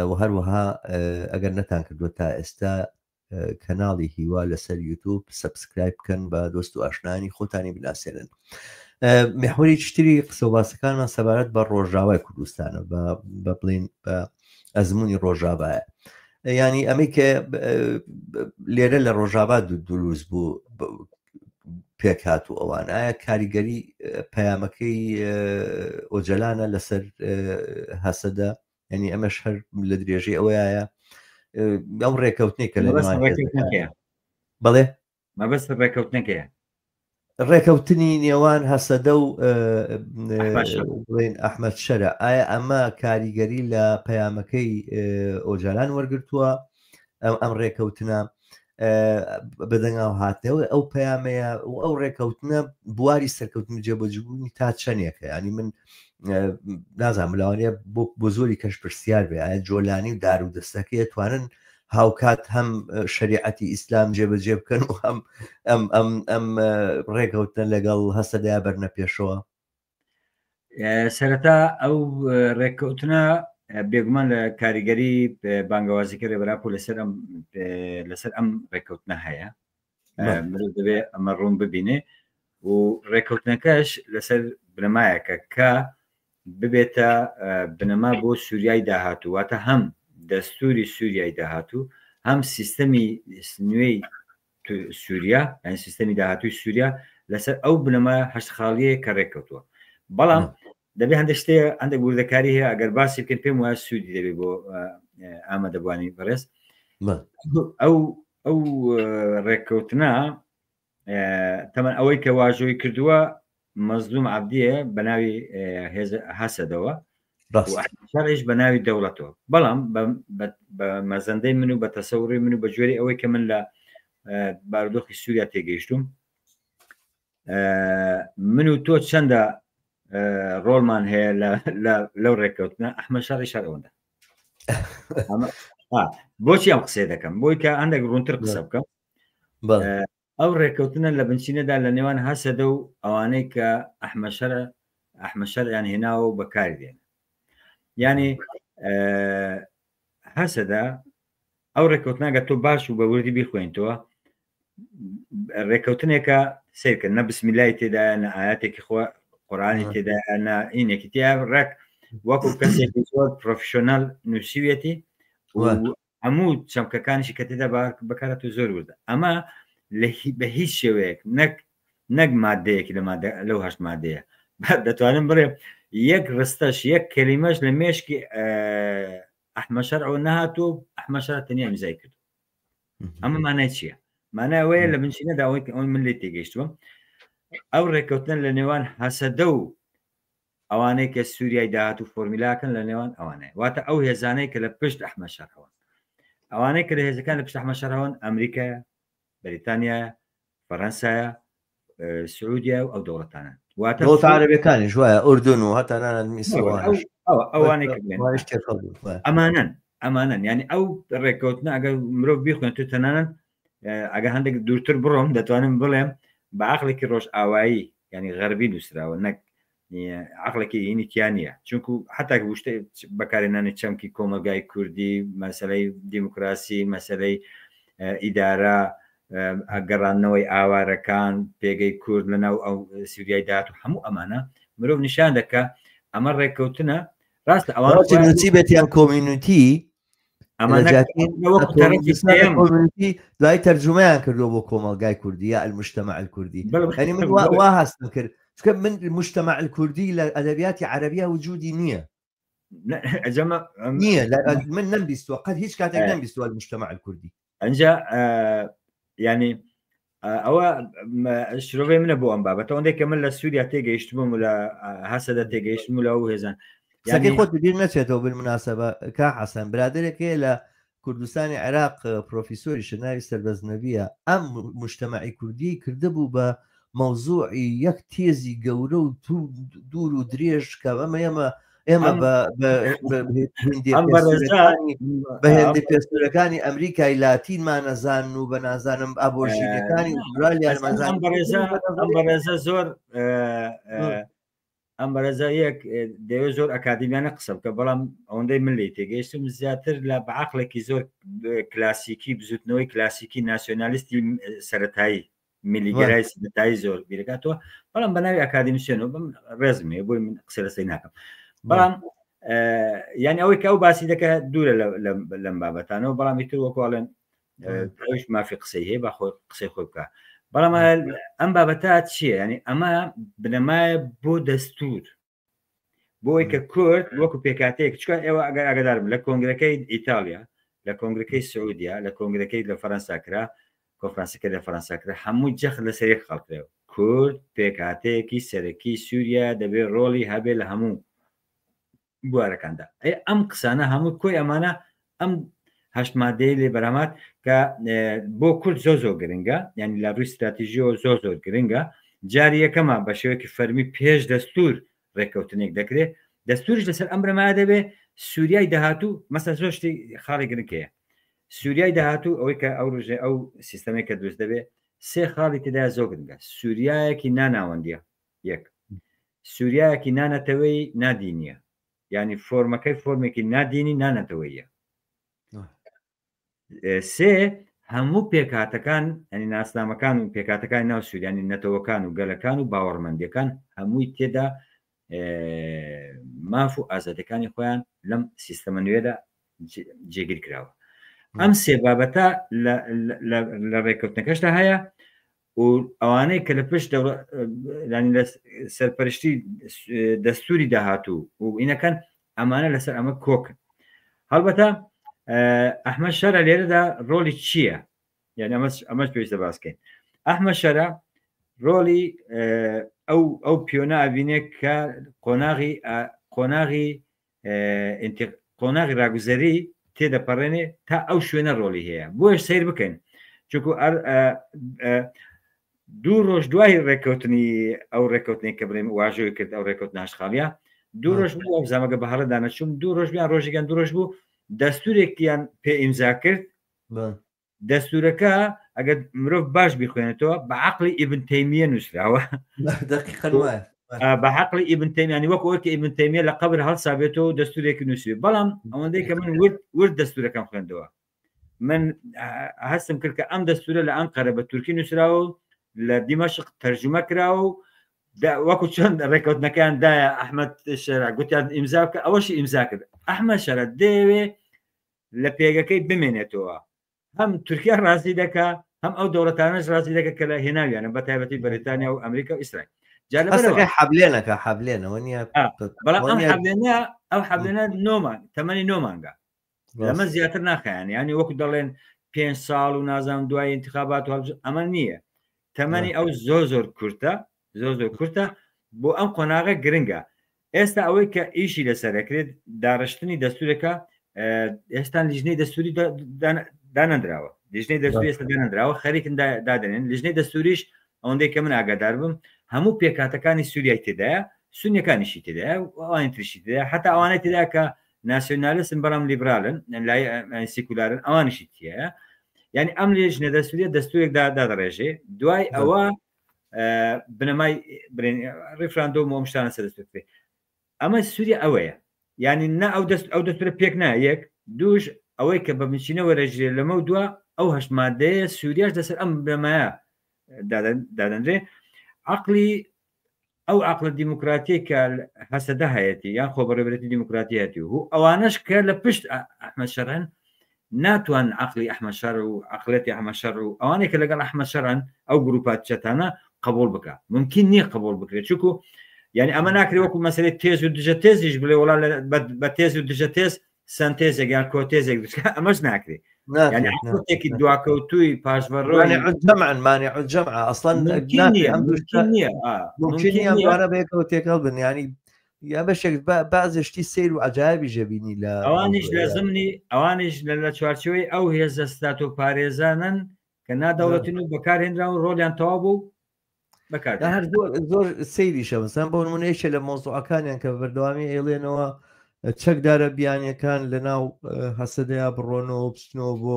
و هەروەها ئەگەر نەتان کردووە تا ئێستا کەناڵی هیوا لەسەر یوتوب subscribe بکەن بە دۆست و ئاشنانی خۆتانی بناسێنن محوەری تری قسە و باسەکانمان سەبارەت بە ڕۆژاوای کوردستانە بە بڵین بە ئەزمموی ڕۆژاوایە ینی ئەمەی کە لێرە لە ڕۆژاوا دروست بوو پێکهات و ئەوان ئایا کاریگەری پەیامەکەی ئۆجەلانە لەسەر هەسەدە ینی ئەمەش هەر لە درێژەی ئەوەیە ئەو ڕێکەوتنێک کە لە بەڵێ
مەبەست ڕێکەوتنەکەیە
ڕێکەوتنی نێوان هەسەدە و بڵێن ئەحمەد شەرع ئایا ئەمە کاریگەری لە پەیامەکەی ئۆجالان وەرگتووە ئەم ئەم ڕێکەوتنە بەدەنگاو هاتنەوە ئەو پەیامەیە و ئەو ڕێکەوتنە بواری سەرکەوتن جێبەجبوونی تا چەندێکە ینی من نازانم لەوانەیە بۆ بۆ زۆری کەش پرسیار بێ ئایا جۆلانی و دار و دەستەکەی توانن هاوکات هەم شریعەتی ئیسلام جێبەجێ بکەن و هەم ئەم ئەم ئەم ڕێکەوتنە لەگەڵ هەسەدەیا بەرنە پێشەوە
سەرەتا ئەو ڕێککەوتنە بێگومان لە کاریگەری بانگەوازیکە رێبەراپۆ لەسەر ئەم لەسەر ئەم ڕێککەوتنە هەیە مرۆڤ دەبێ ئەمە ڕوون ببینێ و ڕێککەوتنەکەش لەسەر بنەمایەکە کە ببێتە بنەما بۆ سووریای داهاتوو واتە هەم دەستوری سووریای داهاتوو هەم سیستەمی نوێی سووریا یان سیستەمی داهاتووی سووریا لەسەر ئەو بنەما هەشت خاڵیە کە ڕێککەوتووە بەڵام دەبێ هەندێک شتێ هەندێک وردەکاری هەیە ئەگەر باسی بکەین پێم وایە سوودی دەبێت بۆ ئامادەبووانی بەڕێز ئەو ئەو ڕێککەوتنە تەمەن ئەوەی کە واژۆی کردووە مەزلوم عبدیە بە ناوی هێز هەسەدەوە شەڕیش بە ناوی دەوڵەتەوە بەڵام بە مەزەندەی من و بە تەسەوری من و بە جۆری ئەوەی کە من لە بارودۆخی سووریا تێگەیشتوم من و تۆ چەندە ڕۆڵمان هەیە لەو ڕێککەوتنە ئەحمە شەڕی شەر ئەوەندە بۆچی ئەم قسەی دەکەم بۆی کە هەندێک ڕوونتر قسە بکەم ئەو ڕێککەوتنە لە بنچینەدا لە نێوان هەسەدە و ئەوانەی کە ئەحمە شەرع ئەحمە شەرعیان هێناوە و بەکاری دێن یعنی هەسەدە ئەو ڕێککەوتناگە تۆ باش و بە وردی بیخوێنیتەوە ڕێککەوتنێکە سیرکە نە بسمیلای تێدایە نە ئاەتێکی خۆ قورانی تێدایە نە ئینێکی تیا ڕێک وەکو کەسێکی زۆر پرۆفشنال نووسیویەتی هەموو چەمکەکانیشی کە تێدا بەکارات و زۆر وردە ئەمە بە هیچ شێوەیەک نەک نەک مادەیەکی لە مادە لەو هەشت مادەیە دەتوانم بڵێ یەک ڕستەش یەک کەلیمەش لە مێشکی ئەحمە شەرعەوە نەهاتوو ئەحمە شەرع تەنیا ئیمزای کرد ئەمە مانای چییە؟ مانای ئەوەیە لە بنچینەدا ئەوەی ئەوەی من لێ تێگەیشتووم ئەو ڕێککەوتنە لە نێوان هەسەدە و ئەوانەی کە سووریای داهاتوو فۆرمیلاکەن لە نێوان ئەوانەیە واتە ئەو هێزانەی کە لە پشت ئەحمە شەرعەوەن ئەوانەی کە لە هێزەکان لە پشت ئەحمە شەرعەوەن ئەمریکایە بەریتانیایە فەرەنسایە سعودیا و ئەو دەوڵەتانە
واتە دەوڵەتە عەرەبیەکانیش وایە ئوردن و هەتا نانەت میسر وانیش.
ئەوانەی کە بڵێن ئەمانەن ئەمانەن یعنی ئەو ڕێککەوتنە ئەگەر مرۆڤ بیخوێن تو تەنانەت ئەگە هەندێک دوورتر بڕۆم دەتوانم بڵێم بە عقلێکی ڕۆژ ئاوایی ینی غەربی نووسراوە نەک عقلێکی هینی تیا نییە چونکو حتا وشتە بەکارهێنانی چەمکی کۆمەلگای کوردی مەسلەی دیموکراسی مەسلەی ئیدارە گەڕاندنەوەی ئاوارەکان پێگەی کورد لە ناو ئەو سووریای داهات و هەموو ئەمانە مرۆڤ نیشان دەکا ئەمە ڕێککەوتنە ڕاستە
ئەوان نووسی بێتیان کۆمیونیتی کۆمیونیتی دوای تەرجومەیان کردووە بۆ کۆمەلگای کوردی یا المجتمع الکردی یعنی من وا هەستم کرد چونکە من مجتمع الکردی لە ئەدەبیاتی عەرەبیە وجودی نییە نییە من نەمبیستوە قەت هیچ کاتێک نەمبیستوە المجتمع الکردی
ئەجا ینی ئەوە شرۆڤەی منە بۆ ئەم بابەتە ئەوەندەی کە من لە سووریا تێگەیشتبووم و لە هەسەدە تێگەیشتم و لە ئەو هێزان
یانی خۆت بیر نەچێتەوە بالمناسبە کا حەسەن برادێک هەیە لە کوردستانی عێراق پرۆفیسۆری ناوی سەربەز نەبیە ئەم مجتەمەعی کوردی کردبوو بە مەوزوعی یەک تێزی گەورە و دوور و درێژ کە ئەمە ئێمە ئێمە بە هێندی پێستورەکانی ئەمریکای لاتینمان نەزان و بە نازانم ئابۆژینەکانی ئوسترالیان
بەڕێزە زۆر ئەم بەڕێزە یەک دەوێت زۆر ئەکادیمیانە قسە بکە بەڵام ئەوەندەی من لی تێگەیشتم زیاتر لە بەعقلێکی زۆر کلاسیکی بزوتنەوەی کلاسیکی ناسیۆنالیستی سەتایی میلیگەرای سەرەتایی زۆر بیرەکاتەوە بەڵام بە ناوی ئەکادیمیسیۆن بم ڕێزم هەیە بۆی من قسە لەسەر ناکەم بەڵام یعنی ئەوەی کە ئەو باسی دەکە دوورە لەم بابەتانەوە بەڵام ئیتر وەکواڵێن ئەوش مافی قسەی هەیە بە خۆی قسەی خۆی بکە بەڵام ئەم بابەتە چییە ینی ئەمە بنەمایە بۆ دەستور بۆی کە کورد وەکو پێکاتەیەک چکە ئێوە ئەگەر ئاگدارم لە کۆنگرەکەی ئیتالیا لە کۆنگرەکەی سعودیا لە کۆنگرەکەی لە فەرەنسا کرا کۆنفرانسەکە لە فەرەنسا کرا هەموو جەخت لەسەر یەک خاڵ کرایەوە کورد پێکهاتەیەکی سەرەکی سووریا دەبێت ڕۆڵی هەبێ لە هەموو بوارەکاندا ئەی ئەم قسانە هەموو کۆی ئەمانە ئەم هەشت مادەی لێ بەرامات کە بۆ کورد زۆر زۆر گرنگە یعنی لە ڕووی استراتیژیەوە زۆر زۆر گرنگە جاری یەکەمە بە شێوەیەکی فەرمی پێش دەستور ڕێککەوتنێک دەکرێت دەستوریش لەسەر ئەم بنەمایە دەبێ سووریای داهاتوو مەسە زۆر شتی خاڵی گرنگ هەیە سووریای داهاتوو ئەوەی کە ئەو ڕژێ ئەو سیستەمێک کە دروست دەبێ سێ خاڵی تێدا زۆر گرنگە سووریایەکی ناناوەندیە یەک سووریایەکی نانەتەوەی نادینیە یعنی فۆرمەکەی فۆرمێکی نادینی نانەتەوەیە سێ هەموو پێکهاتەکان ینی ناسنامەکان و پێکهاتەکانی ناو سووریانی نەتەوەکان و گەلەکان و باوەڕمەندیەکان هەمووی تێدا ماف و ئازادەکانی خۆیان لەم سیستەمە نوێدا جێگیر کراوە ئەم سێ بابەتە لە ڕێککەوتنەکەشدا هەیە و ئەوانەی کە لە پشت لە سەرپەرشتی دەستوری داهاتوو و ئینەکەن ئەمانە لەسەر ئەمە کۆکن هەڵبەتە ئەحمە شەرە لێرەدا ڕۆڵی چییە؟ یعنی ئەمەش ئەمەش پێویستە باسکەین ئەحمە شەرە ڕۆڵی ئەو ئەو پیۆنە ئەبینێ کە قۆناغی قۆناغی قۆناغی ڕاگوزەری تێدەپەڕێنێ تا ئەو شوێنە ڕۆڵی هەیە بۆیش سیر بکەین چونکو. دوو ڕۆژ دوای ڕێککەوتنی ئەو ڕێککەوتنی کە بڵێم واژۆی کرد ئەو ڕێککەوتنە هەشت خاڵیە دوو ڕۆژ بوو ئەو زامەگە بە هەڵە دانەچووم دوو ڕۆژ بیان ڕۆژێکیان دوو ڕۆژ بوو دەستورێکیان پێ ئیمزا کرد دەستورەکە ئەگەر مرۆڤ باش بیخوێنێتەوە بە عقلی ئیبن تەیمیە نووسراوە بە عقلی ئیبن تەیمیانی وەکو ئەوەی کە ئیبن تەیمیە لە قەبر هەڵسابێتەوە و دەستورێکی نووسێ بەڵام ئەوەندەی کە من ورد ورد دەستورەکەم خوێندەوە من هەستم کرد کە ئەم دەستورە لە ئەنقەرە بە تورکی نووسراوە و لە دیمەشق تەرجمە کراوە و وەکو چۆن ڕێکەوتنەکەیان دایە ئەحمد شەرع گوتیان ئیمزا بکە ئەوەشی ئیمزا کرد ئەحمد شەرع دەیەوێ لە پێگەکەی بمێنێتەوە هەم تورکیا ڕازی دەکا هەم ئەو دەوڵەتانەش ڕازی دەکە کە لە هێناویانە بە تایبەتی بەریتانیا و ئەمریکا و ئیسرائیل
جا لەبەرەوە حەبلێنەکە حەبلێنەوە نییە
بەڵام ئەم حەبلێنە ئەو حەبلێنە نۆمان تەمەنی نۆمانگە لەمە زیاتر ناخیان ینی وەکو دەڵێن پێ ساڵ و نازانم دوای انتخابات و ئەمە نییە تەمەنی ئەو زۆر زۆر کورتە زۆر زۆر کورتە بۆ ئەم قۆناغە گرنگە ئێستا ئەوەی کە ئیشی لەسەر دەکرێت داڕشتنی دەستورەکە ئێستا لیژنەی دەستوری دانەندراوە لیژنەی دەستوری ئێستا دانەندراوە خەریکن دادەنێن لیژنەی دەستوریش ئەوەندەی کە من ئاگادار بم هەموو پێکاتەکانی سووریای تێدایە سونیەکانیشی تێدایە ئەوانی تریشی تێدایە حتا ئەوانەی تێدا کە ناسیۆنالیستن بەڵام لیبرالن لای سیکولارن ئەوانیشی تایە یعنی ئەم لێژنە دەستوریە دەستورێک دادەڕێژێ دوای ئەوە بنەمای ڕیفراندۆم و ئەم شتانە سەر دەست بکرێت ئەمە سووریا ئەوەیە یعنی نە ئەو دەست ئەو دەستورە پێک نا یەک دووش ئەوەی کە بە بنچینە وەرەژرێ لەمە و دوا ئەو هەشت مادەیە سووریاش لەسەر ئەم بنەمایە دادەنرێ عقلی ئەو عقلە دیموکراتیە کە هەسەدە هەیەتی یان خۆبەڕێوەبەرێتی دیموکراتی هەیەتی و ئەوانەش کە لە پشت ئەحمەد شەرعن ناتوان عقلی ئەحمەد شەرع و عقلێتی ئەحمەد شەرع و ئەوانەی کە لەگەڵ ئەحمەد شەرعن ئەو گروپات چەتانە قبول بکە ممکن نییە قبول بکرێت چونکو یعنی ئەمە ناکرێت وەکو مەسەلەی تێز و دژە تێزیش بڵێ وڵا بە تێز و دژە تێز سەنتێزێک یان کۆتێزێک بچکە ئەمەش ناکرێت یعنی عقلێکی دواکەوتووی پاشڤەڕۆ
جەمعن مانع الجمع اصلا ممكن نییە ممكن نییە ئەم بەیەکەوە تێکەڵ بن ینی یا بەشێک بەعزێ شتی سەیر و عەجایبیش ئەبینی لە
ئەوانیش لە زمنی ئەوانیش لە لە چوارچێوەی ئەو هێزە ستاتۆ پارێزانن کە نادەوڵەتن و بەکارهێنراون ڕۆڵیان تەواو بوو
بەکار هەر زۆر زۆر سەیریشە مەسەن بۆ نمونە یەکێ لە مۆزوعەکانیان کە بەردەوامی ئەیڵێنەوە چەکدارە بیانیەکان لە ناو هەسەدەیا بڕۆنەوە بچنەوە بۆ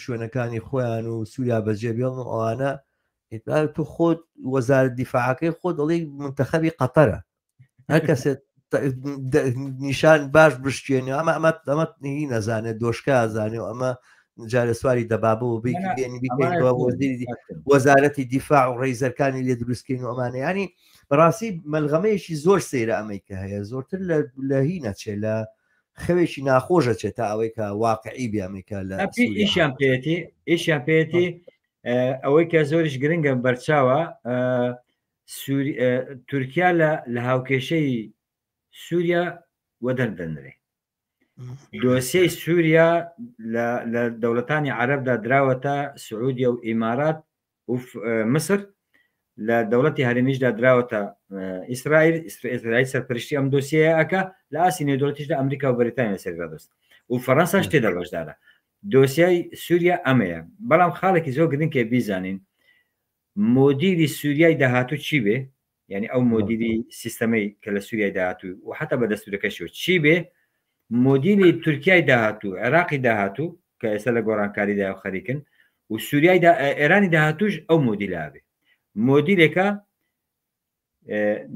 شوێنەکانی خۆیان و سووریا بەجێ بێڵن و ئەوانە تۆ خۆت وەزارەت دیفاعەکەی خۆ دەڵێی منتەخەبی قەتەرە هەر کەسێک نیشان باش بشکێنێ ئەمە ئەمە ئەمە هی نەزانێت دۆشکا زانێ و ئەمە جارە سواری دەبابە و بیکی بێنی بیکەین بە وەزیری وەزارەتی دیفاع و ڕێزەرکانی لێ دروستکەین و ئەمانە ینی بەڕاستی مەلغەمەیەکی زۆر سەیرە ئەمەی کە هەیە زۆرتر لە هی نەچێ لە خەوێکی ناخۆشە چێت تا ئەوەی کە واقعی بێ ئەمەی کە لە
ئیشیان پێێتی ئیشیان پێێتی ئەوەی کە زۆریش گرنگە بەرچاوە تورکیا لە لە هاوکێشەی سووریا وەدەر دەنرێ دۆسیەی سووریا لە دەوڵەتانی عەرەبدا دراوەتە سعودیە و ئیمارات و مسر لە دەوڵەتی هەرێمیشدا دراوەتە ئیسرائیل ئیسرائیل سەرپەرشتی ئەم دۆسیەیە ئەکا لە ئاستی نێودەوڵەتیشدا ئەمریکا و بەریتانیا لەسەر ڕادەست و فەڕەنساش تێدا بەشدارە دۆسیای سووریا ئەمەیە بەڵام خاڵێکی زۆر گرنگ کە بیزانین مۆدیلی سووریای داهاتوو چی بێ یعنی ئەو مۆدیلی سیستەمەی کە لە سووریای داهاتوو و حتا بە دەستورەکەشەوە چی بێ مۆدیلی تورکیای داهاتوو عێراقی داهاتوو کە ئێستا لە گۆڕانکاریدا و خەریکن و سووریای ئێرانی داهاتوش ئەو مۆدیلە بێ مۆدیلێکە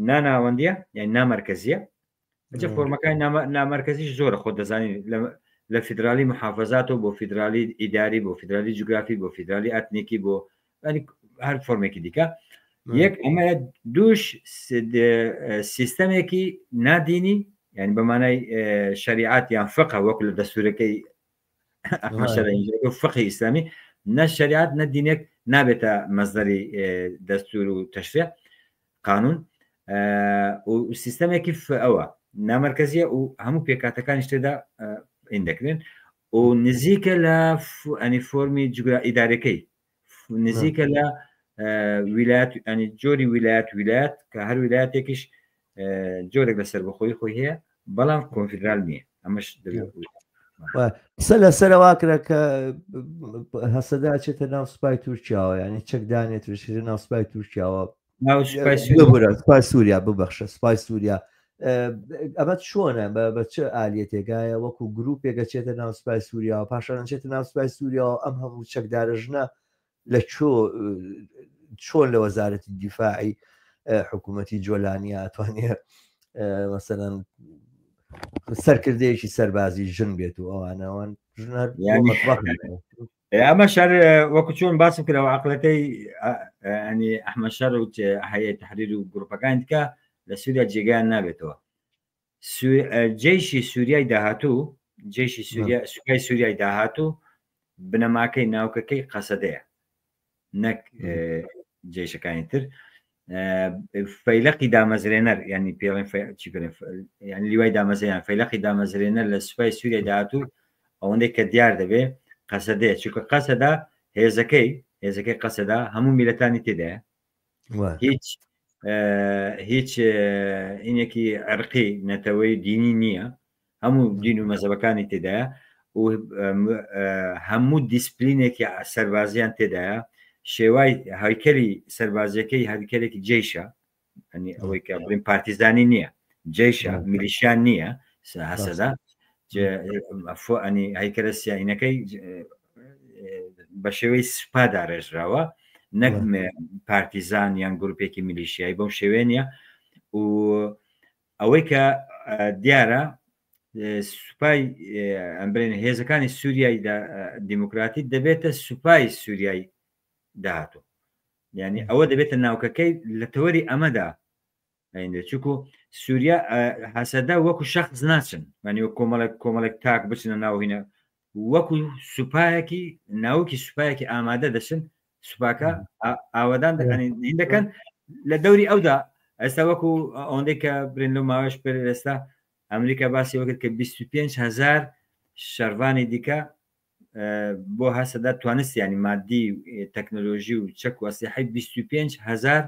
ناناوەندیە یان نامەرکزیە ئەجە فۆرمەکانی نامەرکزیش زۆرە خۆ دەزانین لە فیدرالی محافزاتەوە بۆ فیدرالی ئیداری بۆ فیدرالی جوگرافی بۆ فیدرالی ئەتنیکی بۆ هەر فۆرمێکی دیکە یەک ئەمە دووش سیستەمێکی نادینی یعنی بەمانای شریعات یان فقە وەکو لە دەستورەکەی فقهی ئیسلامی نە شریعات نە دینێک نابێتە مەزدەری دەستور و تەشریع قانون و سیستەمێکی ئەوە نامەرکزیە و هەموو پێکاتەکانی تێدا ئین دەکرێن و نزیکە لە ئەنی فۆرمی جوگرا ئیدارەکەی نزیکە لە ویلایەت ئەنی جۆری ویلایەت ویلایەت کە هەر ویلایەتێکیش جۆرێک لە سەربەخۆی خۆی هەیە بەڵام کۆنفیدرال نییە ئەمەش دەبێت.
قسە لەسەرەوە کرا کە هەسەدا چێتە ناو سوپای تورکیاوە یعنی چەکدانێت تورکیە ناو سوپای تورکیاوە سوپای سووریا ببەخشە سوپای سووریا ئەمە چۆنە بە چ ئالیەتێکایە وەکو گروپێکە چێتە ناو سوپای سووریاوە پاشان چێتە ناو سوپای سووریاوە ئەم هەموو چەکدارە ژنە لە چۆ چۆن لە وەزارەتی دیفاعی حکوومەتی جۆلانیا توانێت مەسەەن سەرکردەیەکی سەربازی ژن بێت و ئەوانەوەن
ئەمە شەر وەکو چۆن باسم کراوە عقلەکەی ئەنی ئەحمە شەر و هەیە تحریر و گروپەکان دیکە لە سووریا جێگایان نابێتەوە جەیشی سووریای داهاتوو جەیشی سووریا سوپای سووریای داهاتوو بنەماکەی ناوکەکەی قەسەدەیە نەک جێشەکانی تر فەیلەقی دامەزرێنەر ینی پێڵێن چی پێڵێن یعنی لیوای دامەزرێنەر فەیلەقی دامەزرێنەر لە سوپای سووریای داهاتوو ئەوەندەی کە دیار دەبێ قەسەدەیە چونکە قەسەدا هێزەکەی هێزەکەی قەسەدا هەموو میلەتانی تێدایە هیچ هیچ ئینێکی عرقی نەتەوەی دینی نییە هەموو دین و مەزەبەکانی تێدایە و هەموو دیسپلینێکی سەربازیان تێدایە شێوای هایکەلی سەربازیەکەی هەریکەلێکی جێشە ئەنی ئەوەی کە بڵین پارتیزانی نییە جێشە میلیشیان نییە هەسەدا ئەنی هەیکەلە سیاینەکەی بە شێوەی سوپا داڕێژراوە نەک پارتیزان یان گروپێکی میلیشیایی بەم شێوەیە نیە و ئەوەی کە دیارە سوپای ئەمبرێن هێزەکانی سووریای دیموکراتی دەبێتە سوپای سووریای داهاتوو یعنی ئەوە دەبێتە ناوکەکەی لە تەوەری ئەمەدا ئەیندێ چونکو سووریا هەسەدە وەکو شخص ناچن مانی وەک کۆمەڵێک کۆمەڵێک تاک بچنە ناو هینە وەکو سوپایەکی ناوکی سوپایەکی ئامادە دەچن سوپاکە ئاوادان دەکەن دەکەن لە دەوری ئەودا ئێستا وەکو ئەوەندەی کە برێن لەو ماوەش پێ ئێستا ئەمریکا باسی وەکرد کە 25 هزار شەرڤانی دیکە بۆ هەسەدا توانست ینی مادی تەکنۆلۆژی و چەک و ئەسلحەی 25 هزار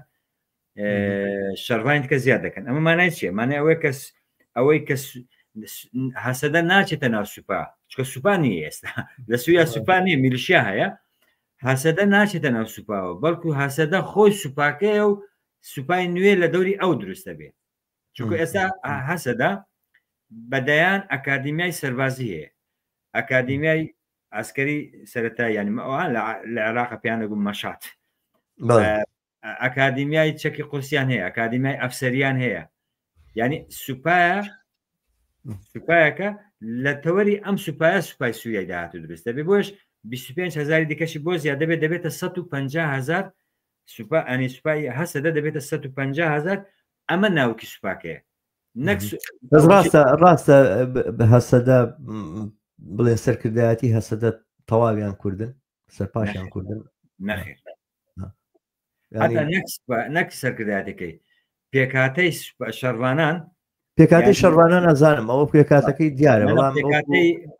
شەڕڤانی دیکە زیاد دەکەن ئەمە مانای چیە مانای ئەوەی کەس ئەوەی کە هەسەدە ناچێتە ناو سوپا چکە سوپا نییە ئێستا لە سووریا سوپا نییە میلیشیا هەیە هەسەدە ناچێتە ناو سوپاوە بەڵکو هەسەدە خۆی سوپاکەیە و سوپای نوێ لە دەوری ئەو دروستە بێ چونکە ئێستا هەسەدە بەدەیان ئەکادیمیای سەربازی هەیە ئەکادیمیای ئەسکەری سەرەتا یانی ئەوان لە عێراق پێیان دەگوت مەشات ئەکادیمیای چەکی قورسیان هەیە ئەکادیمیای ئەفسەریان هەیە یعنی سوپایە سوپایەکە لە تەوەری ئەم سوپایە سوپای سووریای داهاتوو دروست دەبێت بۆش 25 هزاری دیکەشی بۆ زیاد دەبێت دەبێتە 150 هزار سوپا ئەنی سوپای هەسەدە دەبێتە 150 هزار ئەمە ناوکی سوپاکەیە
نەک ڕاستە ڕاستە هەسەدە بڵێن سەرکردایەتی هەسەدە تەواویان کوردن سەرپاشیان کوردن
نەخێر نەک سەرکردایەتەکەی پێکاتەی شەڕوانان
پێکاتی شەڕوانان ئەزانم ئەوە پێکاتەکەی دیارە بەڵام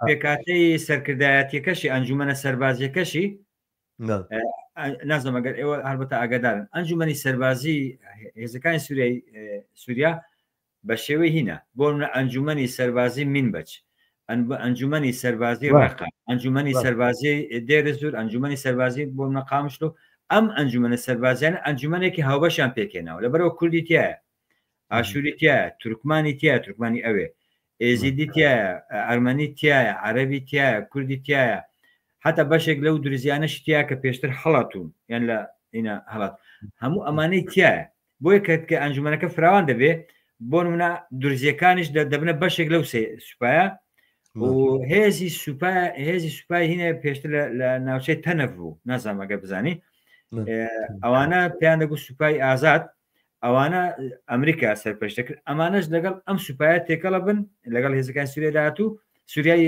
پێکاتەی سەرکردایەتیەکەشی ئەنجومەنە سەربازیەکەشی نازم ئەگەر ئێوە هەربەتە ئاگادارن ئەنجومەنی سەربازی هێزەکانی سووریای سووریا بە شێوەی هینە بۆ منە ئەنجومەنی سەربازی مینبەچ ئەنجومەنی سەربازی ڕەقە ئەنجومەنی سەربازی دێرەزوور ئەنجومەنی سەربازی بۆ منە قامشلو ئەم ئەنجومەنە سەربازیانە ئەنجومەنێکی هاوبەشیان پێکێناوە لەبەرەوە کوردی تایە ئاشووری تایە تورکمانی تایە تورکمانی ئەوێ ئێزیدی تایە ئەرمەنی تایە عەربی تایە کوردی تایە حتا بەشێک لەو درزیانەش تیا کە پێشتر هەڵاتون یان لە ئینا هەڵات هەموو ئەمانەی تایە بۆیە کە کە ئەنجومەنەکە فراوان دەبێ بۆ نمونە درزیەکانیش دەبنە بەشێک لەو سوپایە و هێزی سوپا هێزی سوپای هینە پێشتر لە ناوچەی تەنەف بوو نازانم ئەگەر بزانی ئەوانە پێیان دەگوت سوپای ئازاد ئەوانە ئەمریکا سەرپەرشت دەکرد ئەمانەش لەگەڵ ئەم سوپایە تێکەڵە بن لەگەڵ هێزەکان سووریا داهاتوو سووریای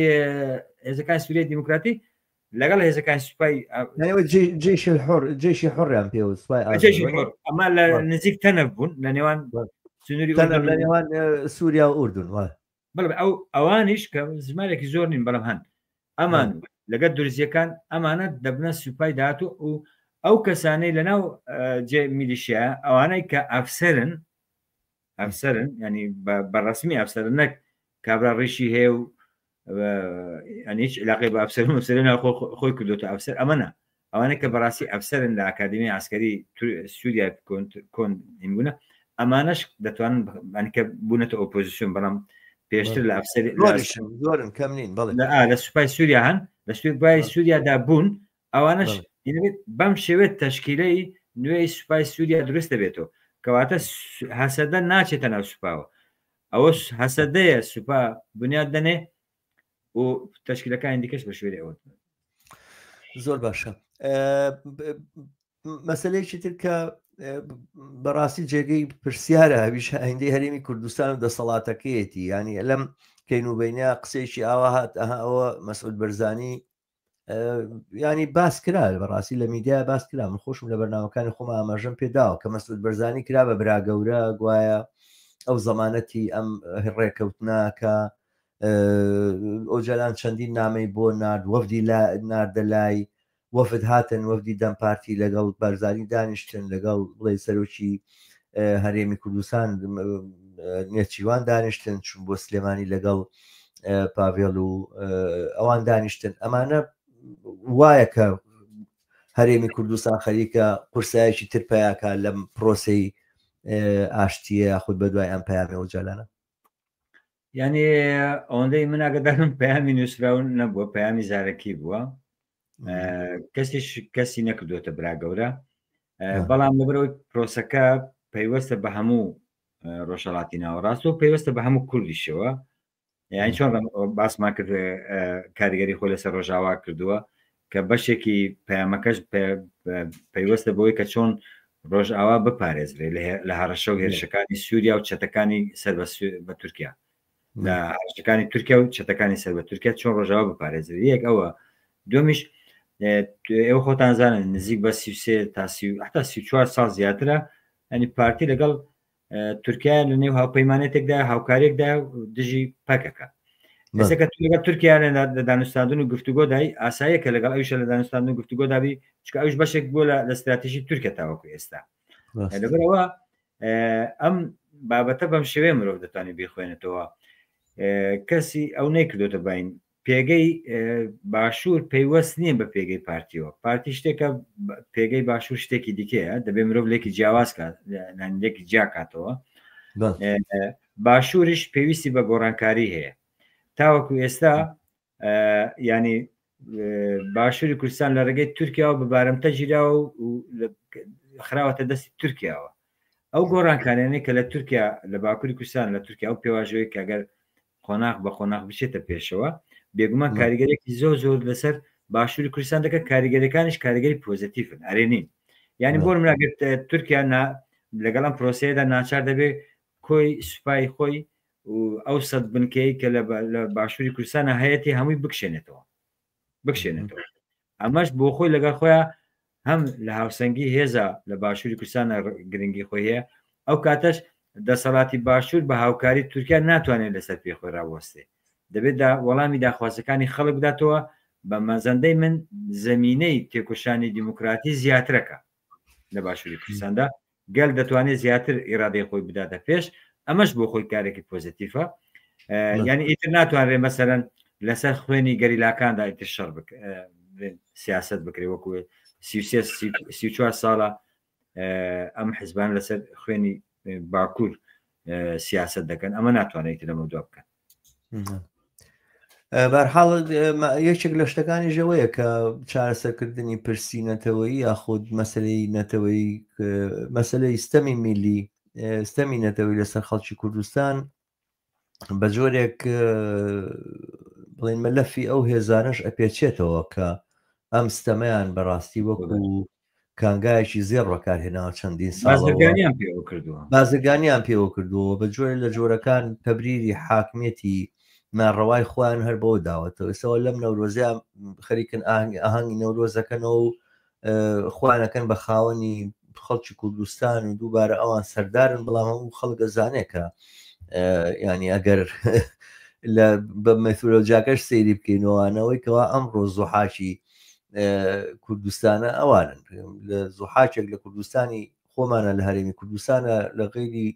هێزەکان سووریای دیموکراتی لەگەڵ هێزەکان سوپای
جيش الحر جيشی حڕیان پێ سوپای
ئەمە لە نزیک تەنەف بوون لە نێوان
سنووری لە نێوان سووریا و ئوردون وە
بەڵێ ئەو ئەوانیش کە زمانێکی زۆر نین بەڵام هەن ئەمان لەگەر درزیەکان ئەمانە دەبنە سوپای داهاتوو و ئەو کەسانەی لەناو جێ میلیشیا ئەوانەی کە ئەفسەرن ئەفسەرن ینی بە ڕسمی ئەفسەرن نەک کابرا ڕیشی هەیە و هیچ علاقەی بە ئەفسەر مەفسەر خۆی کردوتە ئەفسەر ئەمە نا ئەوانە کە بەڕاستی ئەفسەرن لە ئاکادمی عسکەری سووریا کۆن بوونە ئەمانەش دەتوانن کە بوونەتە ئۆپۆزیسیۆن بەڵام پێشتر لە ئەفسەر
زۆرن کەم نین بەڵێ
لە سوپای سووریا هەن لە سوپای سووریادا بوون ئەوانەش بەم شێوێت تەشکیلەی نوێی سوپای سووریا دروست دەبێتەوە کەواتە هەسەدە ناچێتە ناو سوپاوە ئەوە هەسەدەیە سوپا بنیاد دەنێ و تەشکیلەکانی دیکەش بە شوێنی ئەوە
زۆر باشە مەسلەیەکی تر کە بەڕاستی جێگەی پرسیارە هەویش ئایندەی هەرێمی کوردستان و دەسەڵاتەکەیەتی ینی لەم کەینوبینە قسەیەکی ئاوا هات ئەها ئەوە مەسعود بەرزانی ینی باس کرا بەڕاستی لە میدیا باس کرا من خۆشم لە بەرنمەکانی خۆم ئاماژەم پێداوە کە مەسعود بەرزانی کرا بە برا گەورە گوایە ئەو زەمانەتی ئەم ڕێکەوتنا کە ئۆجالان چەندین نامەی بۆ نارد وەفدی ناردە لای وەفد هاتن وەفدی دەم پارتی لەگەڵ بارزانی دانیشتن لەگەڵ بڵێ سەرۆکی هەرێمی کوردستان نێچیوان دانیشتن چون بۆ سلێمانی لەگەڵ پاڤێل و ئەوان دانیشتن ئەمانە وایە کە هەرێمی کوردستان خەریکە قورسایەکی تر پیاکە لەم پرۆسەی ئاشتیە یاخود بە دوای ئەم پەیامی ئۆجالانە
یعنی ئەوەندەی من ئاگدارم پەیامی نووسراو نەبووە پەیامی زارەکی بووە کەسیش کەسی نەکردوێتە برا گەورە بەڵام لەبەرەوەی پرۆسەکە پەیوەستە بە هەموو ڕۆژهڵاتی ناوەڕاست و پەیوەستە بە هەموو کوردیشەوە یانی چۆن باسمان کرد کاریگەری خۆی لەسەر ڕۆژاوا کردووە کە بەشێکی پەیامەکەش پەیوەستە بۆی کە چۆن ڕۆژئاوا بپارێزرێ لە هەڕەشە و هێرشەکانی سووریا و چەتەکانی سەر بە تورکیا لە هەڕەشەکانی تورکیا و چەتەکانی سەر بە تورکیا چۆن ڕۆژاوا بپارێزرێ یەک ئەوە دومیش ئێوە خۆتان زانن نزیک بە 33 تا حتا 34 ساڵ زیاترە ئەنی پارتی لەگەڵ تورکیا لە نێو هاوپەیمانێتێکدا هاوکارێکدا دژی پەکەکە ئێستا کە لەگەڵ تورکیا لە دانوستاندن و گفتوگۆدای ئاساییە کە لەگەڵ ئەویشە لە دانوستاندن و گفتوگۆدابی چکە ئەوش بەشێک بووە لە ستراتیژی تورکیا تاوەکو ئێستا لەبەرەوە ئەم بابەتە بەم شێوەیە مرۆڤ دەتوانێت بیخوێنێتەوە کەسی ئەو نەیکردۆتە باین پێگەی باشوور پەیوەست نییە بە پێگەی پارتیەوە پارتی شتێکە پێگەی باشوور شتێکی دیکەیە دەبێ مرۆڤ لێکی جیاواز کات لێکی جیاکاتەوە باشووریش پێویستی بە گۆڕانکاری هەیە تاوەکو ئێستا ینی باشووری کوردستان لە ڕێگەی تورکیاوە بە بارمتە گیراوە و خراوەتە دەستی تورکیاوە ئەو گۆڕانکاریانەی کە لە تورکیا لە باکووری کوردستان لە تورکیا ئەو پێواژۆی کە گەر قۆناغ بە قۆناغ بچێتە پێشەوە بێگومان کاریگەرێکی زۆر زۆر لەسەر باشووری کوردستان دەکات کاریگەریەکانیش کاریگەری پۆزیتیفن ئەرێنین یعنی بۆ مناگرت تورکیا لەگەڵ ئەم پرۆسەیەدا ناچار دەبێت کۆی سوپای خۆی و ئەو سەد بنکەی کە لە باشووری کوردستانە هەیەی هەمووی بکشێنێتەوە بکشێنێتەوە ئەمەش بۆ خۆی لەگەڵ خۆیان هەم لە هاوسەنگی هێزە لە باشووری کوردستانە گرنگی خۆی هەیە ئەو کاتەش دەسەڵاتی باشوور بە هاوکاری تورکیا ناتوانێت لەسەر پێی خۆی ڕاوەستێ دەبێت دا وەڵامی داخوازەکانی خەڵک بداتەوە بە مەزەندەی من زەمینەی تێکۆشانی دیموکراتی زیاترەکە لە باشووری کوردستاندا گەل دەتوانێت زیاتر ئیرادەی خۆی بداتە پێش ئەمەش بۆ خۆی کارێکی پۆزیتیفە یعنی ئیتر ناتوانرێت مەسەرەن لەسەر خوێنی گەریلاکاندا ئیتر شەڕ سیاست بکرێ وەکو 34 ساڵە ئەم حزبان لەسەر خوێنی باکوور سیاست دەکەن ئەمە ناتوانێت لەمە دوا بکەن
بەرحاڵ یەکێک لە شتەکانی ژەوەیە کە چارەسەرکردنی پرسی نەتەوەیی یاخود مەسلەی نەتەوەی مەسلەی ستەمی میلی ستەمی نەتەوەی لەسەر خەڵکی کوردستان بە جۆرێک بڵێن مەلەفی ئەو هێزانەش ئەپێچێتەوە کە ئەم ستەمەیان بەڕاستی وەکو کانگایەکی زێڕ بەکارهێناوە چەندین ساڵ
بازرگانیان پێوە کردووە
بازرگانیان پێوە کردووە بە جۆرە لە جۆرەکان تەبریری حاکمیەتی ناڕەوای خۆیان هەر بەوە داوەتەوە ئێستەوە لەم نەورۆزیان خەریکن ئاهەنگی نەورۆزەکەنەوە و خوانەکەن بە خاوەنی خەڵکی کوردستان و دووبارە ئەوان سەردارن بەڵام هەموو خەڵک ئەزانێ کە ینی ئەگەر لە بە مەثولۆجاکەش سەیری بکەینەوەانەوەی کەوا ئەمڕۆ زوحاکی کوردستانە ئەوانن لە زوحاکێک لە کوردستانی خۆمانە لە هەرێمی کوردستانە لە غیری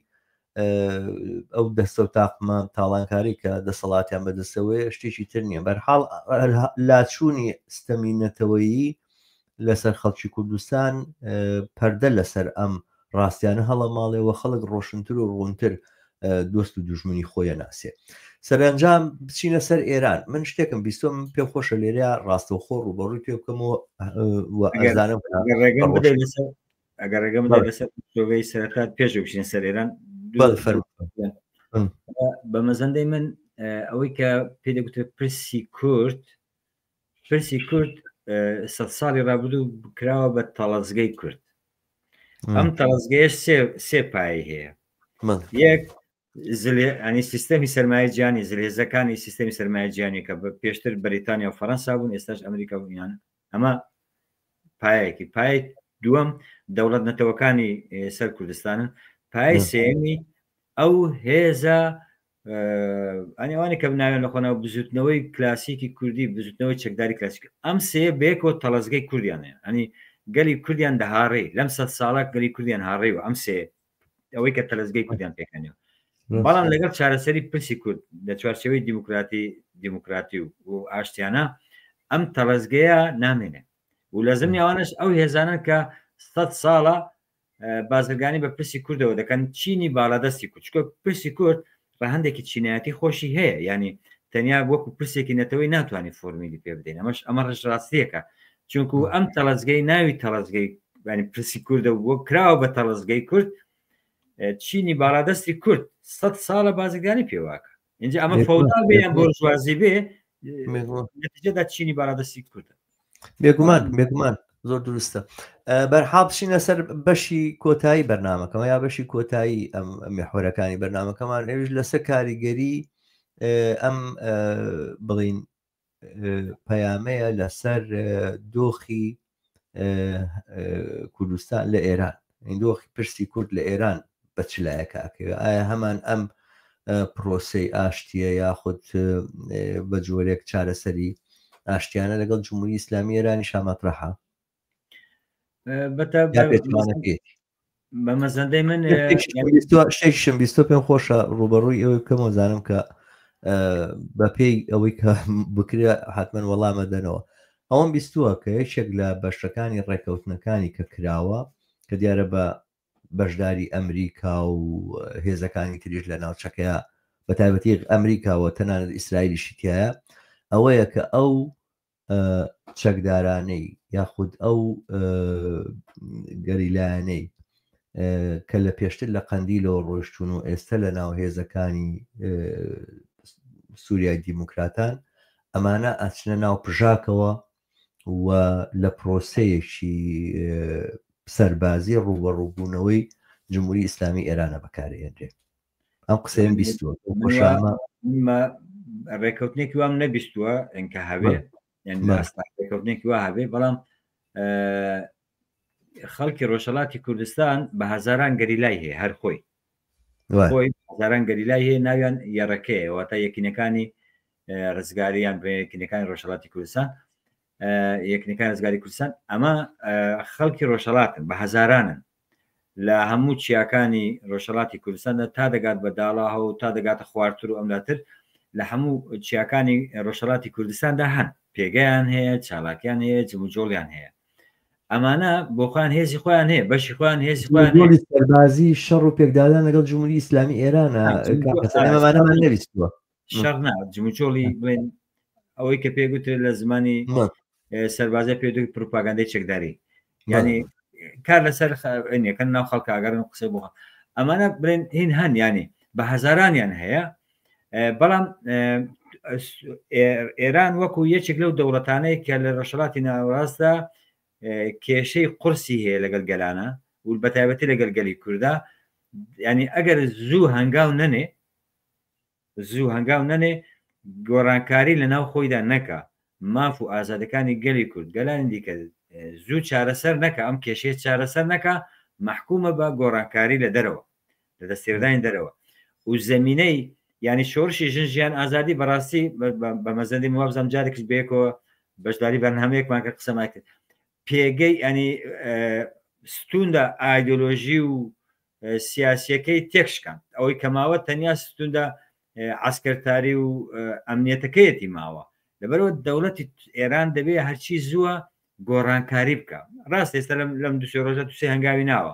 ئەو دەستە و تاقمە تاڵانکاری کە دەسەڵاتیان بەدەستەوەیە شتێکی تر نییە. بەرحاڵ لاچوونی ستەمی نەتەوەیی لەسەر خەڵکی کوردستان پەردە لەسەر ئەم ڕاستیانە هەڵەماڵێ و خەڵک ڕۆشنتر و ڕوونتر دۆست و دوژمنی خۆی ناسێ. سەرەنجام بچینە سەر ئێران. من شتێکم بیستوە، من پێم خۆشە لێرە ڕاستەوخۆ ڕووبەڕووی پێ بکەمەوە و ئەزانم
ڕێگەم بدەیت لەسەر ئەگەر ڕێگەم بدەیت لەسەر شۆگەی سەرەتا پێش بچینە سەر ئێران بە مەزەندەی من ئەوەی کە پێ دەگوترێت پرسی کورد پرسی کورد سە ساڵی ڕابردوو کراوە بە تەڵەزگەی کورد ئەم تەڵەزگەیە سێ پای هەیە یەک ئەنی سیستەمی سەرمایە جیانی زلهێزەکانی سیستەمی سەرمایە جیانی کە بە پێشتر بەریتانیا و فەرەنسا بوون ئێستاش ئەمریکا و ئیان ئەمە پایەکی پای دووەم دەوڵەت نەتەوەکانی سەر کوردستانن پای سێمی ئەو هێزە ئەنیوانی کە بناوێن لە خۆناو بزوتنەوەی کلاسیکی کوردی بزوتنەوەی چەکداری کلاسیک ئەم سێ بێکەوە تەڵەزگەی کوردیان هەیە ئەنی گەلی کوردیان دەهاڕێ لەم سە ساڵە گەلی کوردیان هاڕێ و ئەم سێ ئەوەی کە تەلەزگەی کوردیان پێکانیەوە بەڵام لەگەڵ چارەسەری پرسی کورد لە چوارچێوەی دیموکراتی دیموکراتی و ئاشتیانە ئەم تەڵەزگەیە نامێنێ و لە زمنی ئەوانش ئەو هێزانە کە سە ساڵە بازرگانی بە پرسی کوردەوە دەکەن چینی باڵادەستی کورد چکە پرسی کورد ڕەهەندێکی چینایەتی خۆشی هەیە ینی تەنیا وەکو پرسێکی نەتەوەی ناتوانانی فۆرمیلی پێ بدەین ئەمەش ئەمە ڕژ ڕاستیەکە چونکو ئەم تەڵەزگەی ناوی تەڵەزگەی ینی پرسی کوردە بۆ کراوە بە تەڵەزگەی کورد چینی باڵادەستی کورد سە ساڵە بازرگانی پێواکە اینجا ئەمە فەودال بێ یان بۆرژوازی بێ نەتیجەدا چینی باڵادەستی کوردە
بێگومان بێگومان زۆر دروستە بەرحاڵ بچینە سەر بەشی کۆتایی بەرنمەکەمە یا بەشی کۆتایی ئەم میحوەرەکانی بەرنمەکەمان ئەویش لەسەر کاریگەری ئەم بڵین پەیامەیە لەسەر دۆخی کوردستان لە ئێران دۆخی پرسی کورد لە ئێران بە چ لایەکە ئەکەوێ ئایا هەمان ئەم پرۆسەی ئاشتیە یاخود بە جۆرێک چارەسەری ئاشتیانە لەگەڵ جمهوری ئیسلامی ئێرانی شامەترەحە
بە مەزەندەی من
شتێکیشم بیستۆ پێم خۆشە ڕوبەڕووی ئەوەی بکەمەوە زانم کە بەپێی ئەوەی کە بکرێ حتمما وەڵامە دەنەوە ئەوەم بیستووە کە یەکێک لە بەشەکانی ڕێککەوتنەکانی کە کراوە کە دیارە بە بەشداری ئەمریکا و هێزەکانی تریش لە ناوچەکەیە بە تایبەتی ئەمریکاوە تەنانەت ئیسرائیلیشی تایە ئەوەیە کە ئەو چەکدارانەی یاخود ئەو گەریلایانەی کە لە پێشتر لە قەندیلەوە ڕۆیشتون و ئێستا لە ناو هێزەکانی سووریای دیموکراتان ئەمانە ئەچنە ناو پژاکەوە و لە پرۆسەیەکی سەربازی ڕووبەڕووبوونەوەی جمهوری ئیسلامی ئێرانە بەکارێنرێ ئەم قسەیەم بیستووە خۆشامە
ڕێککەوتنێکی وام نەبیستووە ئەنکە هەبێ ڕێککەوتنێکی وا هەبێ بەڵام خەڵکی ڕۆژهڵاتی کوردستان بە هەزاران گەریلای هەیە هەر خۆی خۆی هەزاران گەریلای هەیە ناویان یەڕەکەیە واتە یەکینەکانی ڕزگاریان یەکینەکانی ڕۆژهڵاتی کوردستان یەکنەکان ڕزگاری کوردستان ئەمە خەڵکی ڕۆژهڵاتن بە هەزارانن لە هەموو چیاکانی ڕۆژهەڵاتی کوردستاندا تا دەگات بە داڵاهۆ و تا دەگاتە خوارتر و ئەملاتر لە هەموو چیاکانی ڕۆژهەڵاتی کوردستاندا هەن، پێگەیان هەیە، چالاکیان هەیە، جموجۆڵیان هەیە. ئەمانە بۆ خۆیان هێزی خۆیان هەیە، بەشی خۆیان هێزی خۆیان هەیە.
جموجۆڵی سەربازی شەڕ و پێکدادان لەگەڵ جمهوری ئیسلامی ئێرانە، کاک حەسەن، ئێمە ئەمانەمان نەبیستووە.
شەڕ نا، جموجۆڵی بڵێن ئەوەی کە پێ گوترێت لە زمانی سەربازە پێ دوور پروپاگەندەی چەکداری ینی کار لەسەر یەکەن ناو خەڵکە ئەگەرن قسە بۆ ئەمانە بڵێن هین هەن ینی بە هەزارانیان هەیە بەڵام ئێران وەکو یەکێک لەو دەوڵەتانەی کە لە ڕۆژهەڵاتی ناوەڕاستدا کێشەی قورسی هەیە لەگەڵ گەلانە و بەتایبەتی لەگەڵ گەلی کووردا ینی ئەگەر زوو هەنگاو نەنێ زوو هەنگاو نەنێ، گۆڕانکاری لە ناو خۆیدا نەکا، ماف و ئازادیەکانی گەلی کورد، گەلانی دیکە زوو چارەسەر نەکا، ئەم کێشەیە چارەسەر نەکا، مەحکومە بە گۆڕانکاری لە دەرەوە، لە دەستێوەردانی دەرەوە و زەمینەی یانی شۆڕشی ژن ژیان ئازادی بەڕاستی بە مەزەندەی من وابزانم جارێکیش بەیەکەوە بەشداری بەرنامەیەکمان کرد قسەمان کرد پێگەی ینی ستوندا ئایدۆلۆژی و سیاسیەکەی تێکشکاند ئەوەی کە ماوە تەنیا ستوندا عسکەرتاری و ئەمنیەتەکەیەتی ماوە لەبەرەوە دەوڵەتی ئێران دەبێ هەرچی زووە گۆڕانکاری بکە ڕاست ئێستا لەم لەم دوسێ ڕۆژە دوسێ هەنگاوی ناوە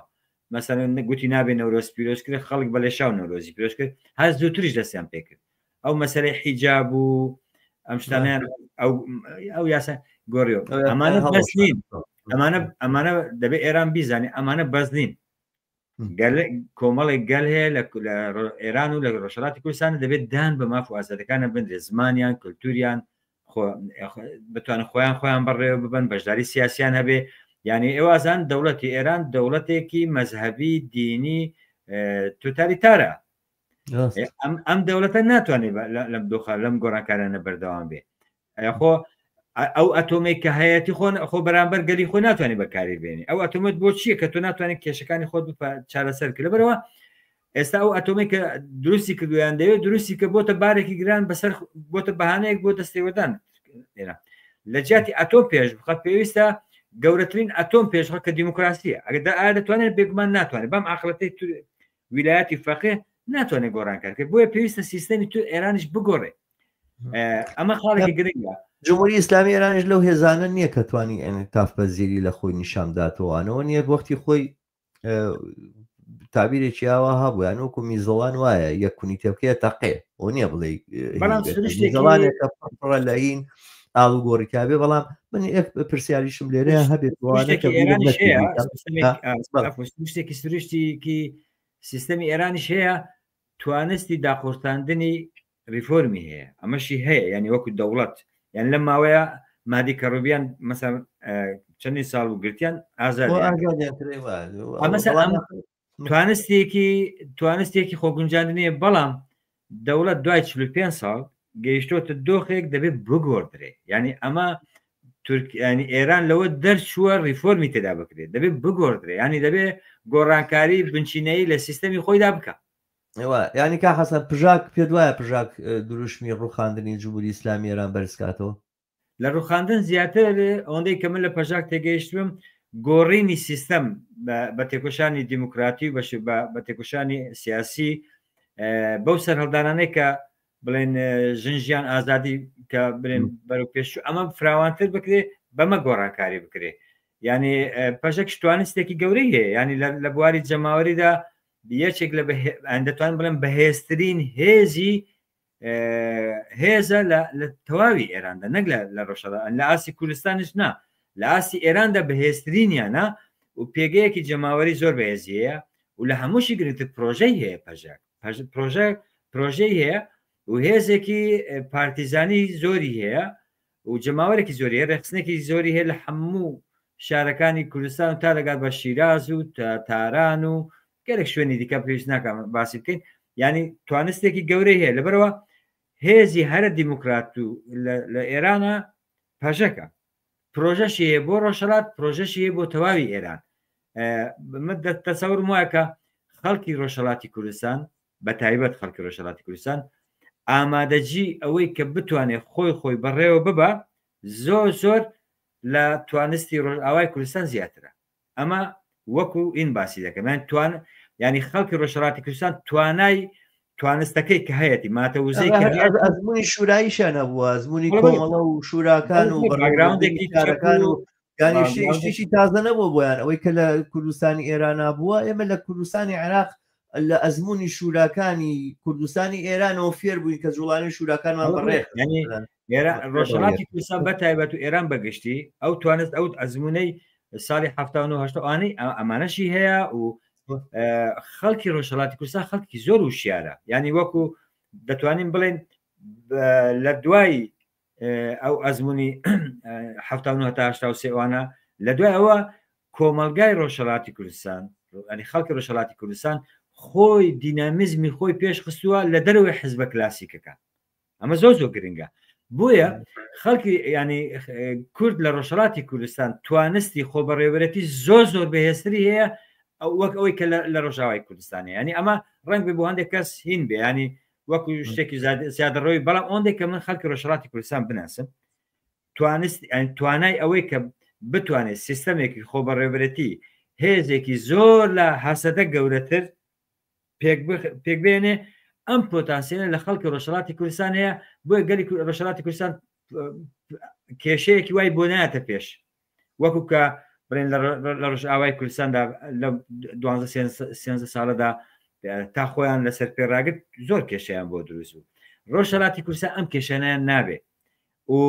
مەسەلەن گوتی نابێ نەورۆز پیرۆز کرد خەڵک بە لێشاو نەورۆزی پیرۆز کرد هەر زووتریش دەستیان پێکرد ئەو مەسەلەی حیجاب و ئەم شتانیان ئەو ئەو یاسا گۆڕیەوە ئەمانە بەس نین ئەمانە ئەمانە دەبێ ئێران بیزانێ ئەمانە بەس نین گەل کۆمەڵێک گەل هەیە لە ئێران و لە ڕۆژهەڵاتی کوردستان دەبێت دان بە ماف و ئازادەکانە بندرێت زمانیان کللتوریان بتوانن خۆیان خۆیان بەڕێوە ببن بەشداری سیاسیان هەبێ یعنی ئێوازان دەوڵەتی ئێران دەوڵەتێکی مەذهبی دینی توتالیتارە ئەم دەوڵەتە ناتوانێت لەم دۆخە لەم گۆڕانکارانە بەردەوام بێ خۆ ئەو ئەتۆمێک کە هەیەی خۆن خۆ بەرامبەر گەلی خۆ ناتوانێت بەکاری بێنی ئەو ئەتۆمەت بۆ چییە کە تۆ ناتوانێت کێشەکانی خۆت چارەسەر کرد لەبەرەوە ئێستا ئەو ئەتۆمێک کە دروستی کردویان دەوێت دروستی کە بۆتە بارێکی گران بەسەر بۆتە بەهانەیەک بۆ دەستێوەدان لە جیاتی ئەتۆم پێش بخە پێویستە گەورەترین ئەتۆم پێشخە کە دیموکراسیە ئەگەر ئایا دەتوانێت بێگومان ناتوانێت بەم عقلەتی ویلایەتی فەقێ ناتوانێت گۆڕانکار کرد بۆیە پێویستە سیستەمی تو ئێرانیش بگۆڕێ ئەمە خاڵێکی گرنگە
جمهوری ئیسلامی ئێرانیش لەو هێزانە نییە کە توانی انعطاف پەزیری لە خۆی نیشانداتەوەانەوە نییە وەختی خۆی تابیرێکی ئاوا هەبوو یان وەکو میزەڵان وایە یەک کونی تێبکەیە تەقێ ئەو نییە بڵێ میزەڵانێکە پڕە لە هین ئاڵ و گۆڕیکابێ بەڵام من یەک پرسیاریشم لێرە هەبێت
شتێکی سروشتێکی سیستەمی ئێرانیش هەیە توانستی داقۆرتاندنی ریفۆرمی هەیە ئەمەشی هەیە ینی وەکو دەوڵەت یان لەم ماوەیە مادی کەڕوبیان مەسا چەندین ساڵ و گرتیان ئازاد توانستێکی توانستێکی خۆگونجاندنیە بەڵام دەوڵەت دوای 45 ساڵ گەیشتۆتە دۆخێک دەبێت بگۆڕدرێ یعنی ئەمە تورکیانی ئێران لەوە دەرچووە ریفۆرمی تێدا بکرێت دەبێت بگۆڕدرێ ینی دەبێت گۆڕانکاری بنچینەیی لە سیستەمی خۆیدا بکە
ینی کا حەسەن پژاک پێ دوایە پژاک دروشمی ڕوخاندنی جمهوری ئیسلامی ئێران بەرزکاتەوە
لە ڕوخاندن زیاتر ئەوەندەی کە من لە پەژاک تێگەیشتم گۆڕینی سیستەم بە تێکۆشانی دیموکراتی و بە تێکۆشانی سیاسی بەو سەرهەڵدانانەی کە بڵێن ژن ژیان ئازادی کە بڵێن بەرەو پێش ئەمە فراوانتر بکرێ بەمە گۆڕانکاری بکرێ ینی پەژەک توانستێکی گەورەی هەیە ینی لە بواری جەماوەریدا یەکێک لە دەتوانم بڵێم بەهێزترین هێزی هێزە لە تەواوی ئێراندا نەک لە ڕۆژهەڵات لە ئاستی کوردستانش نا لە ئاستی ئێراندا بەهێزترینیانە و پێگەیەکی جەماوەری زۆر بەهێزی هەیە و لە هەمووشی گرنگتر پرۆژەی هەیە پەژاک پرۆژە پرۆژەی هەیە و هێزێکی پارتیزانی زۆری هەیە و جەماوەرێکی زۆری هەیە ڕێکخستنێکی زۆری هەیە لە هەموو شارەکانی کوردستان و تا دەگات بە شیراز و تاران و گەلێک شوێنی دیکە پێویست ناکەم باسی بکەین ینی توانستێکی گەورەی هەیە لەبەرەوە هێزی هەرە دیموکرات و لە ئێرانە پەژەکە پرۆژەشی هەیە بۆ ڕۆژهەڵات پرۆژەشی هەیە بۆ تەواوی ئێران من تەسەورم وایە کە خەڵکی ڕۆژهەڵاتی کوردستان بە تایبەت خەڵکی ڕۆژهەڵاتی کوردستان ئامادەجی ئەوەی کە بتوانێت خۆی خۆی بەڕێوە ببە زۆر زۆر لە توانستی ڕۆژئاوای کوردستان زیاترە ئەمە وەکو ئین باسی دەکەم یان توان ینی خەڵکی ڕۆژهەڵاتی کوردستان توانای توانستەکەی کە هەیەی ماتە وزەی
ئەزمموی شوراییشان هەبووە ئەزمموی کۆمەڵە و شوراکان و بەڕاگراوندێکی شارەکان و یانی شتێکی تازە نەبوو بۆیان ئەوەی کە لە کوردستانی ئێرانە بووە ئێمە لە کوردستانی عێراق لە ئەزمموی شوراکانی کوردستانی ئێرانەوە فێر بووین کە جوڵانی شوراکانمان بەڕێ
ڕۆژهەڵاتی کوردستان بە تایبەت و ئێران بەگشتی ئەو توانست ئەو ئەزمونەی ساڵی 1970 ئەوانەی ئەمانەشی هەیە و خەڵکی ڕۆژهەڵاتی کوردستان خەڵکی زۆر وشیارە ینی وەکو دەتوانین بڵێن لە دوای ئەو ئەزمموی 1970 سێوانە لە دوای ئەوە کۆمەلگای ڕۆژهەڵاتی کوردستان ئەنی خەڵکی ڕۆژهەڵاتی کوردستان خۆی دینامیزمی خۆی پێش خستووە لە دەرەوەی حزبە کلاسیکەکان ئەمە زۆر زۆر گرنگە بۆیە خەڵکی ینی کورد لە ڕۆژهڵاتی کوردستان توانستی خۆبەڕێوەرەتی زۆر زۆر بەهێزتری هەیە وەک ئەوەی کە لە ڕۆژاوای کوردستانی ینی ئەمە ڕنگ بێ بۆ هەندێک کەس هین بێ ینی وەکو شتێکی زیادەڕۆی بەڵام ئەوەندێک کە من خەڵکی ڕۆژهڵاتی کوردستان بناسم توانست توانای ئەوەی کە بتوانێت سیستەمێکی خۆبەڕێوەرەتی هێزێکی زۆر لە هەسەدە گەورەتر پێک بێنێ ئەم پۆتانسیلە لە خەڵکی ڕۆژهەڵاتی کوردستان هەیە بۆیە گەلی ڕۆژهەڵاتی کوردستان کێشەیەکی وای بۆ نایەتە پێش وەکو کە بڵێن لە ڕۆژئاوای کوردستاندا لە دوانزە سێنزە ساڵەدا تا خۆیان لەسەر پێ ڕاگرت زۆر کێشەیان بۆ دروست بوو ڕۆژهەڵاتی کوردستان ئەم کێشانیان نابێ و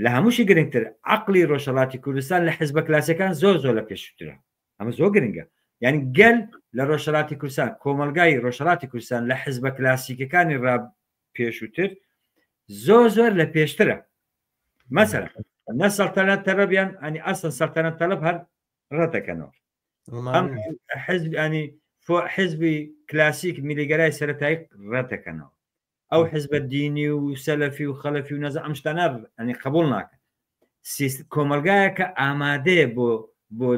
لە هەمووشی گرنگتر عقلی ڕۆژهەڵاتی کوردستان لە حزبە کلاسەکان زۆر زۆر لە پێشترە ئەمە زۆر گرنگە یعنی گەل لە ڕۆژهەڵاتی کوردستان کۆمەلگای ڕۆژهەڵاتی کوردستان لە حزبە کلاسیکەکانی ڕا پێشووتر زۆر زۆر لە پێشترە مەسەر نە سەڵتەنەت تەرەبیان ئەنی ئەسڵ سەڵتەنەت تەلەب هەر ڕەتەکەنەوە ئەم حزب ینی حزبی کلاسیک میلیگەرای سەتایی ڕەتەکەنەوە ئەو حزبە دینی و سەلەفی و خەلەفی و نەزە ئەم شتانە ئەنی قبول ناکەن کۆمەلگایەکە ئامادەیە بۆ بۆ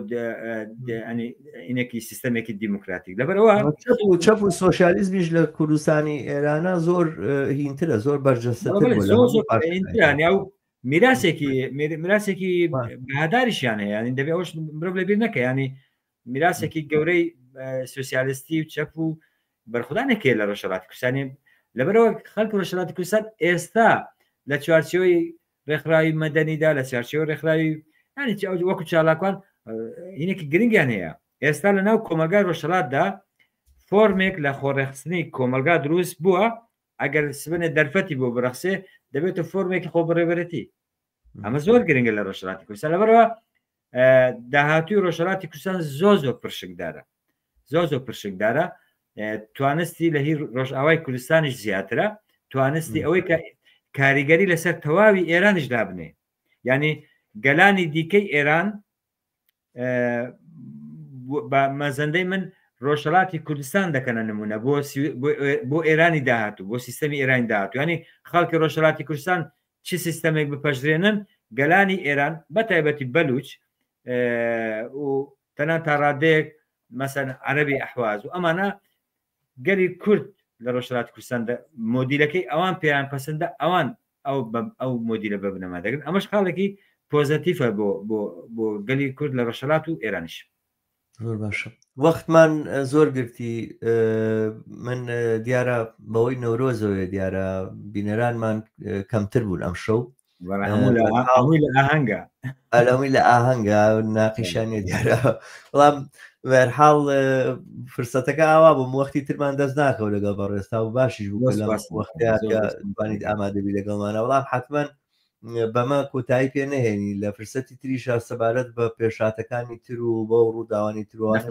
ئینێکی سیستەمێکی دیموکراتیک لەبەرەوە
چەپ و سۆسیالیزمیش لە کوردستانی ئێرانە زۆر هینترە زۆر بەرجەستەتر
ئەو میراسێکی میراسێکی بەهاداریشیان هەیە ینی دەبێ ئەوش مرۆڤ لەبیر نەکە ینی میراسێکی گەورەی سوسیالیستی و چەپ و بەرخودانێک هەیە لە ڕۆژهەڵاتی کوردستانی لەبەرەوە خەڵکی ڕۆژهەڵاتی کوردستان ئێستا لە چوارچێوەی ڕێکخراوی مەدەنیدا لە چوارچێوەی ڕێکخراوی ینی وەکو چالاکوان هینێکی گرنگیان هەیە ئێستا لە ناو کۆمەلگای ڕۆژهەڵاتدا فۆرمێک لە خۆڕێخستنی کۆمەلگا دروست بووە ئەگەر سبنێ دەرفەتی بۆ بڕەخسێ دەبێتە فۆرمێکی خۆ بەڕێوەبەرێتی ئەمە زۆر گرنگە لە ڕۆژهەڵاتی کوردستان لەبەرەوە داهاتوی ڕۆژهەڵاتی کوردستان زۆر زۆر پرشنگدارە زۆر زۆر پرشنگدارە توانستی لە هی ڕۆژئاوای کوردستانیش زیاترە توانستی ئەوەی کە کاریگەری لەسەر تەواوی ئێرانیش دابنێ یعنی گەلانی دیکەی ئێران بە مەزەندەی من ڕۆژهڵاتی کوردستان دەکەنە نمونە بۆ بۆ ئێرانی داهاتوو بۆ سیستەمی ئێرانی داهاتوو ینی خەڵکی ڕۆژهڵاتی کوردستان چ سیستەمێک بپەژرێنن گەلانی ئێران بە تایبەتی بەلوچ و تەنان تا ڕادەیەک مەسەن عەربی ئەحواز و ئەمانە گەلی کورد لە ڕۆژهەڵاتی کوردستان مۆدیلەکەی ئەوان پێیان پەسەندە ئەوان ئەو ئەو مۆدیلە بە بنەما دەگرن ئەمەش خاڵێکی پۆزەتیفە بۆ بۆ بۆ گەلی کورد لە ڕۆژهەڵات و ئێرانیش.
زۆر باشە وەختمان زۆر گرتی من دیارە بەوەی نەورۆزەوەی دیارە بینەرانمان کەمتر بوون ئەم شەو
هەمووی لە ئاهەنگە
ئەلەمووی لە ئاهەنگە ناقیشانە دیارە بەڵام بەرحاڵ فرسەتەکە ئاوا بووم وەختی ترمان دەست ناکەوت لەگەڵ بەڕێستا و باشیش بوو وەختیانیت ئامادەبی لەگەڵمانە بەڵام حتمما بەمە کۆتایی پێ نهێنی لە فرسەتی تریشا سەبارەت بە پێشاتەکانی تر و بەو ڕووداوانی تروانە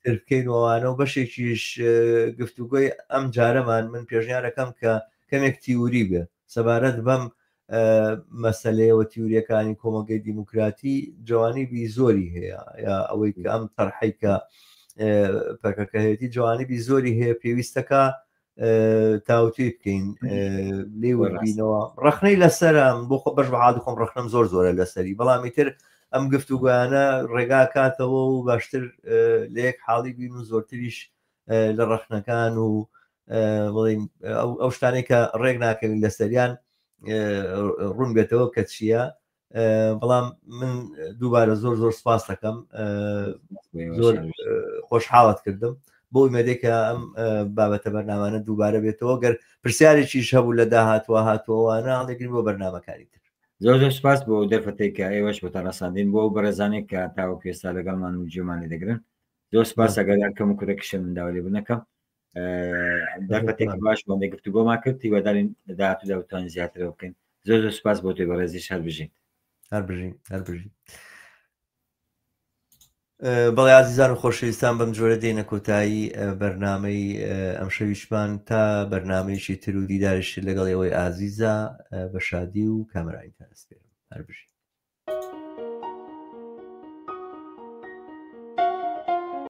تر بکەین وانە و بەشێکیش گفتوگۆی ئەم جارەمان من پێشنیارەکەم کە کەمێک تیوری بێ سەبارەت بەم مەسلەیەوە تیوریەکانی کۆمەڵگەی دیموکراتی جوانی بی زۆری هەیە یا ئەوەی کە ئەم تەرحەی کە پەکەکە هەیەی جوانی بی زۆری هەیە پێویستەکە تاوتوێ بکەین لێ وەربینەوە ڕخنەی لەسەرم بۆ خۆ بەش بە حاڵی خۆم ڕخنم زۆر زۆرە لەسەری بەڵام ئیتر ئەم گفتوگۆیانە ڕێگا کاتەوە و باشتر لە یەک حاڵی بین و زۆرتریش لە ڕخنەکان و بڵین ئەو شتانێک کە ڕێک ناکەوین لەسەریان ڕوون بێتەوە کە چییە بەڵام من دووبارە زۆر زۆر سپاس دەکەم زۆر خۆشحاڵت کردم بۆ ئومێدێک کە ئەم بابەتە بەرنامانە دووبارە بێتەوە گەر پرسیارێکیش هەبوو لە داهاتوە هاتووەوانە هەڵێگرین بۆ بەرنامەکانی تر
زۆر زۆر سپاس بۆ دەرفەتێک کە ئێوەش بۆتان ڕەساندین بۆ ئەو بەڕێزانێک کە تاوەکو ئێستا لەگەڵمان و جێمان لێ دەگرن زۆر سپاس ئەگەر کەم و کورەکیشم من داوا لێ بنەکەم دەرفەتێکی باش بۆ گفتوگۆمان کرد هیوادارین لە داهاتوودا بتوانین زیاترەوە بکەین زۆر زۆر سپاس بۆ تۆی بەڕێزیش هەر بژین
هەر بژین هەر بژین بەڵێ ئازیزان و خۆشەویستان بەم جۆرە دێنە کۆتایی بەرنمەی ئەم شەویشمان تا بەرنمەیەکی تر و دیدارشتر لەگەڵ ئێوەی ئازیزە بە شادی و کامەرانیتان ئەسپێرم هەر بژین.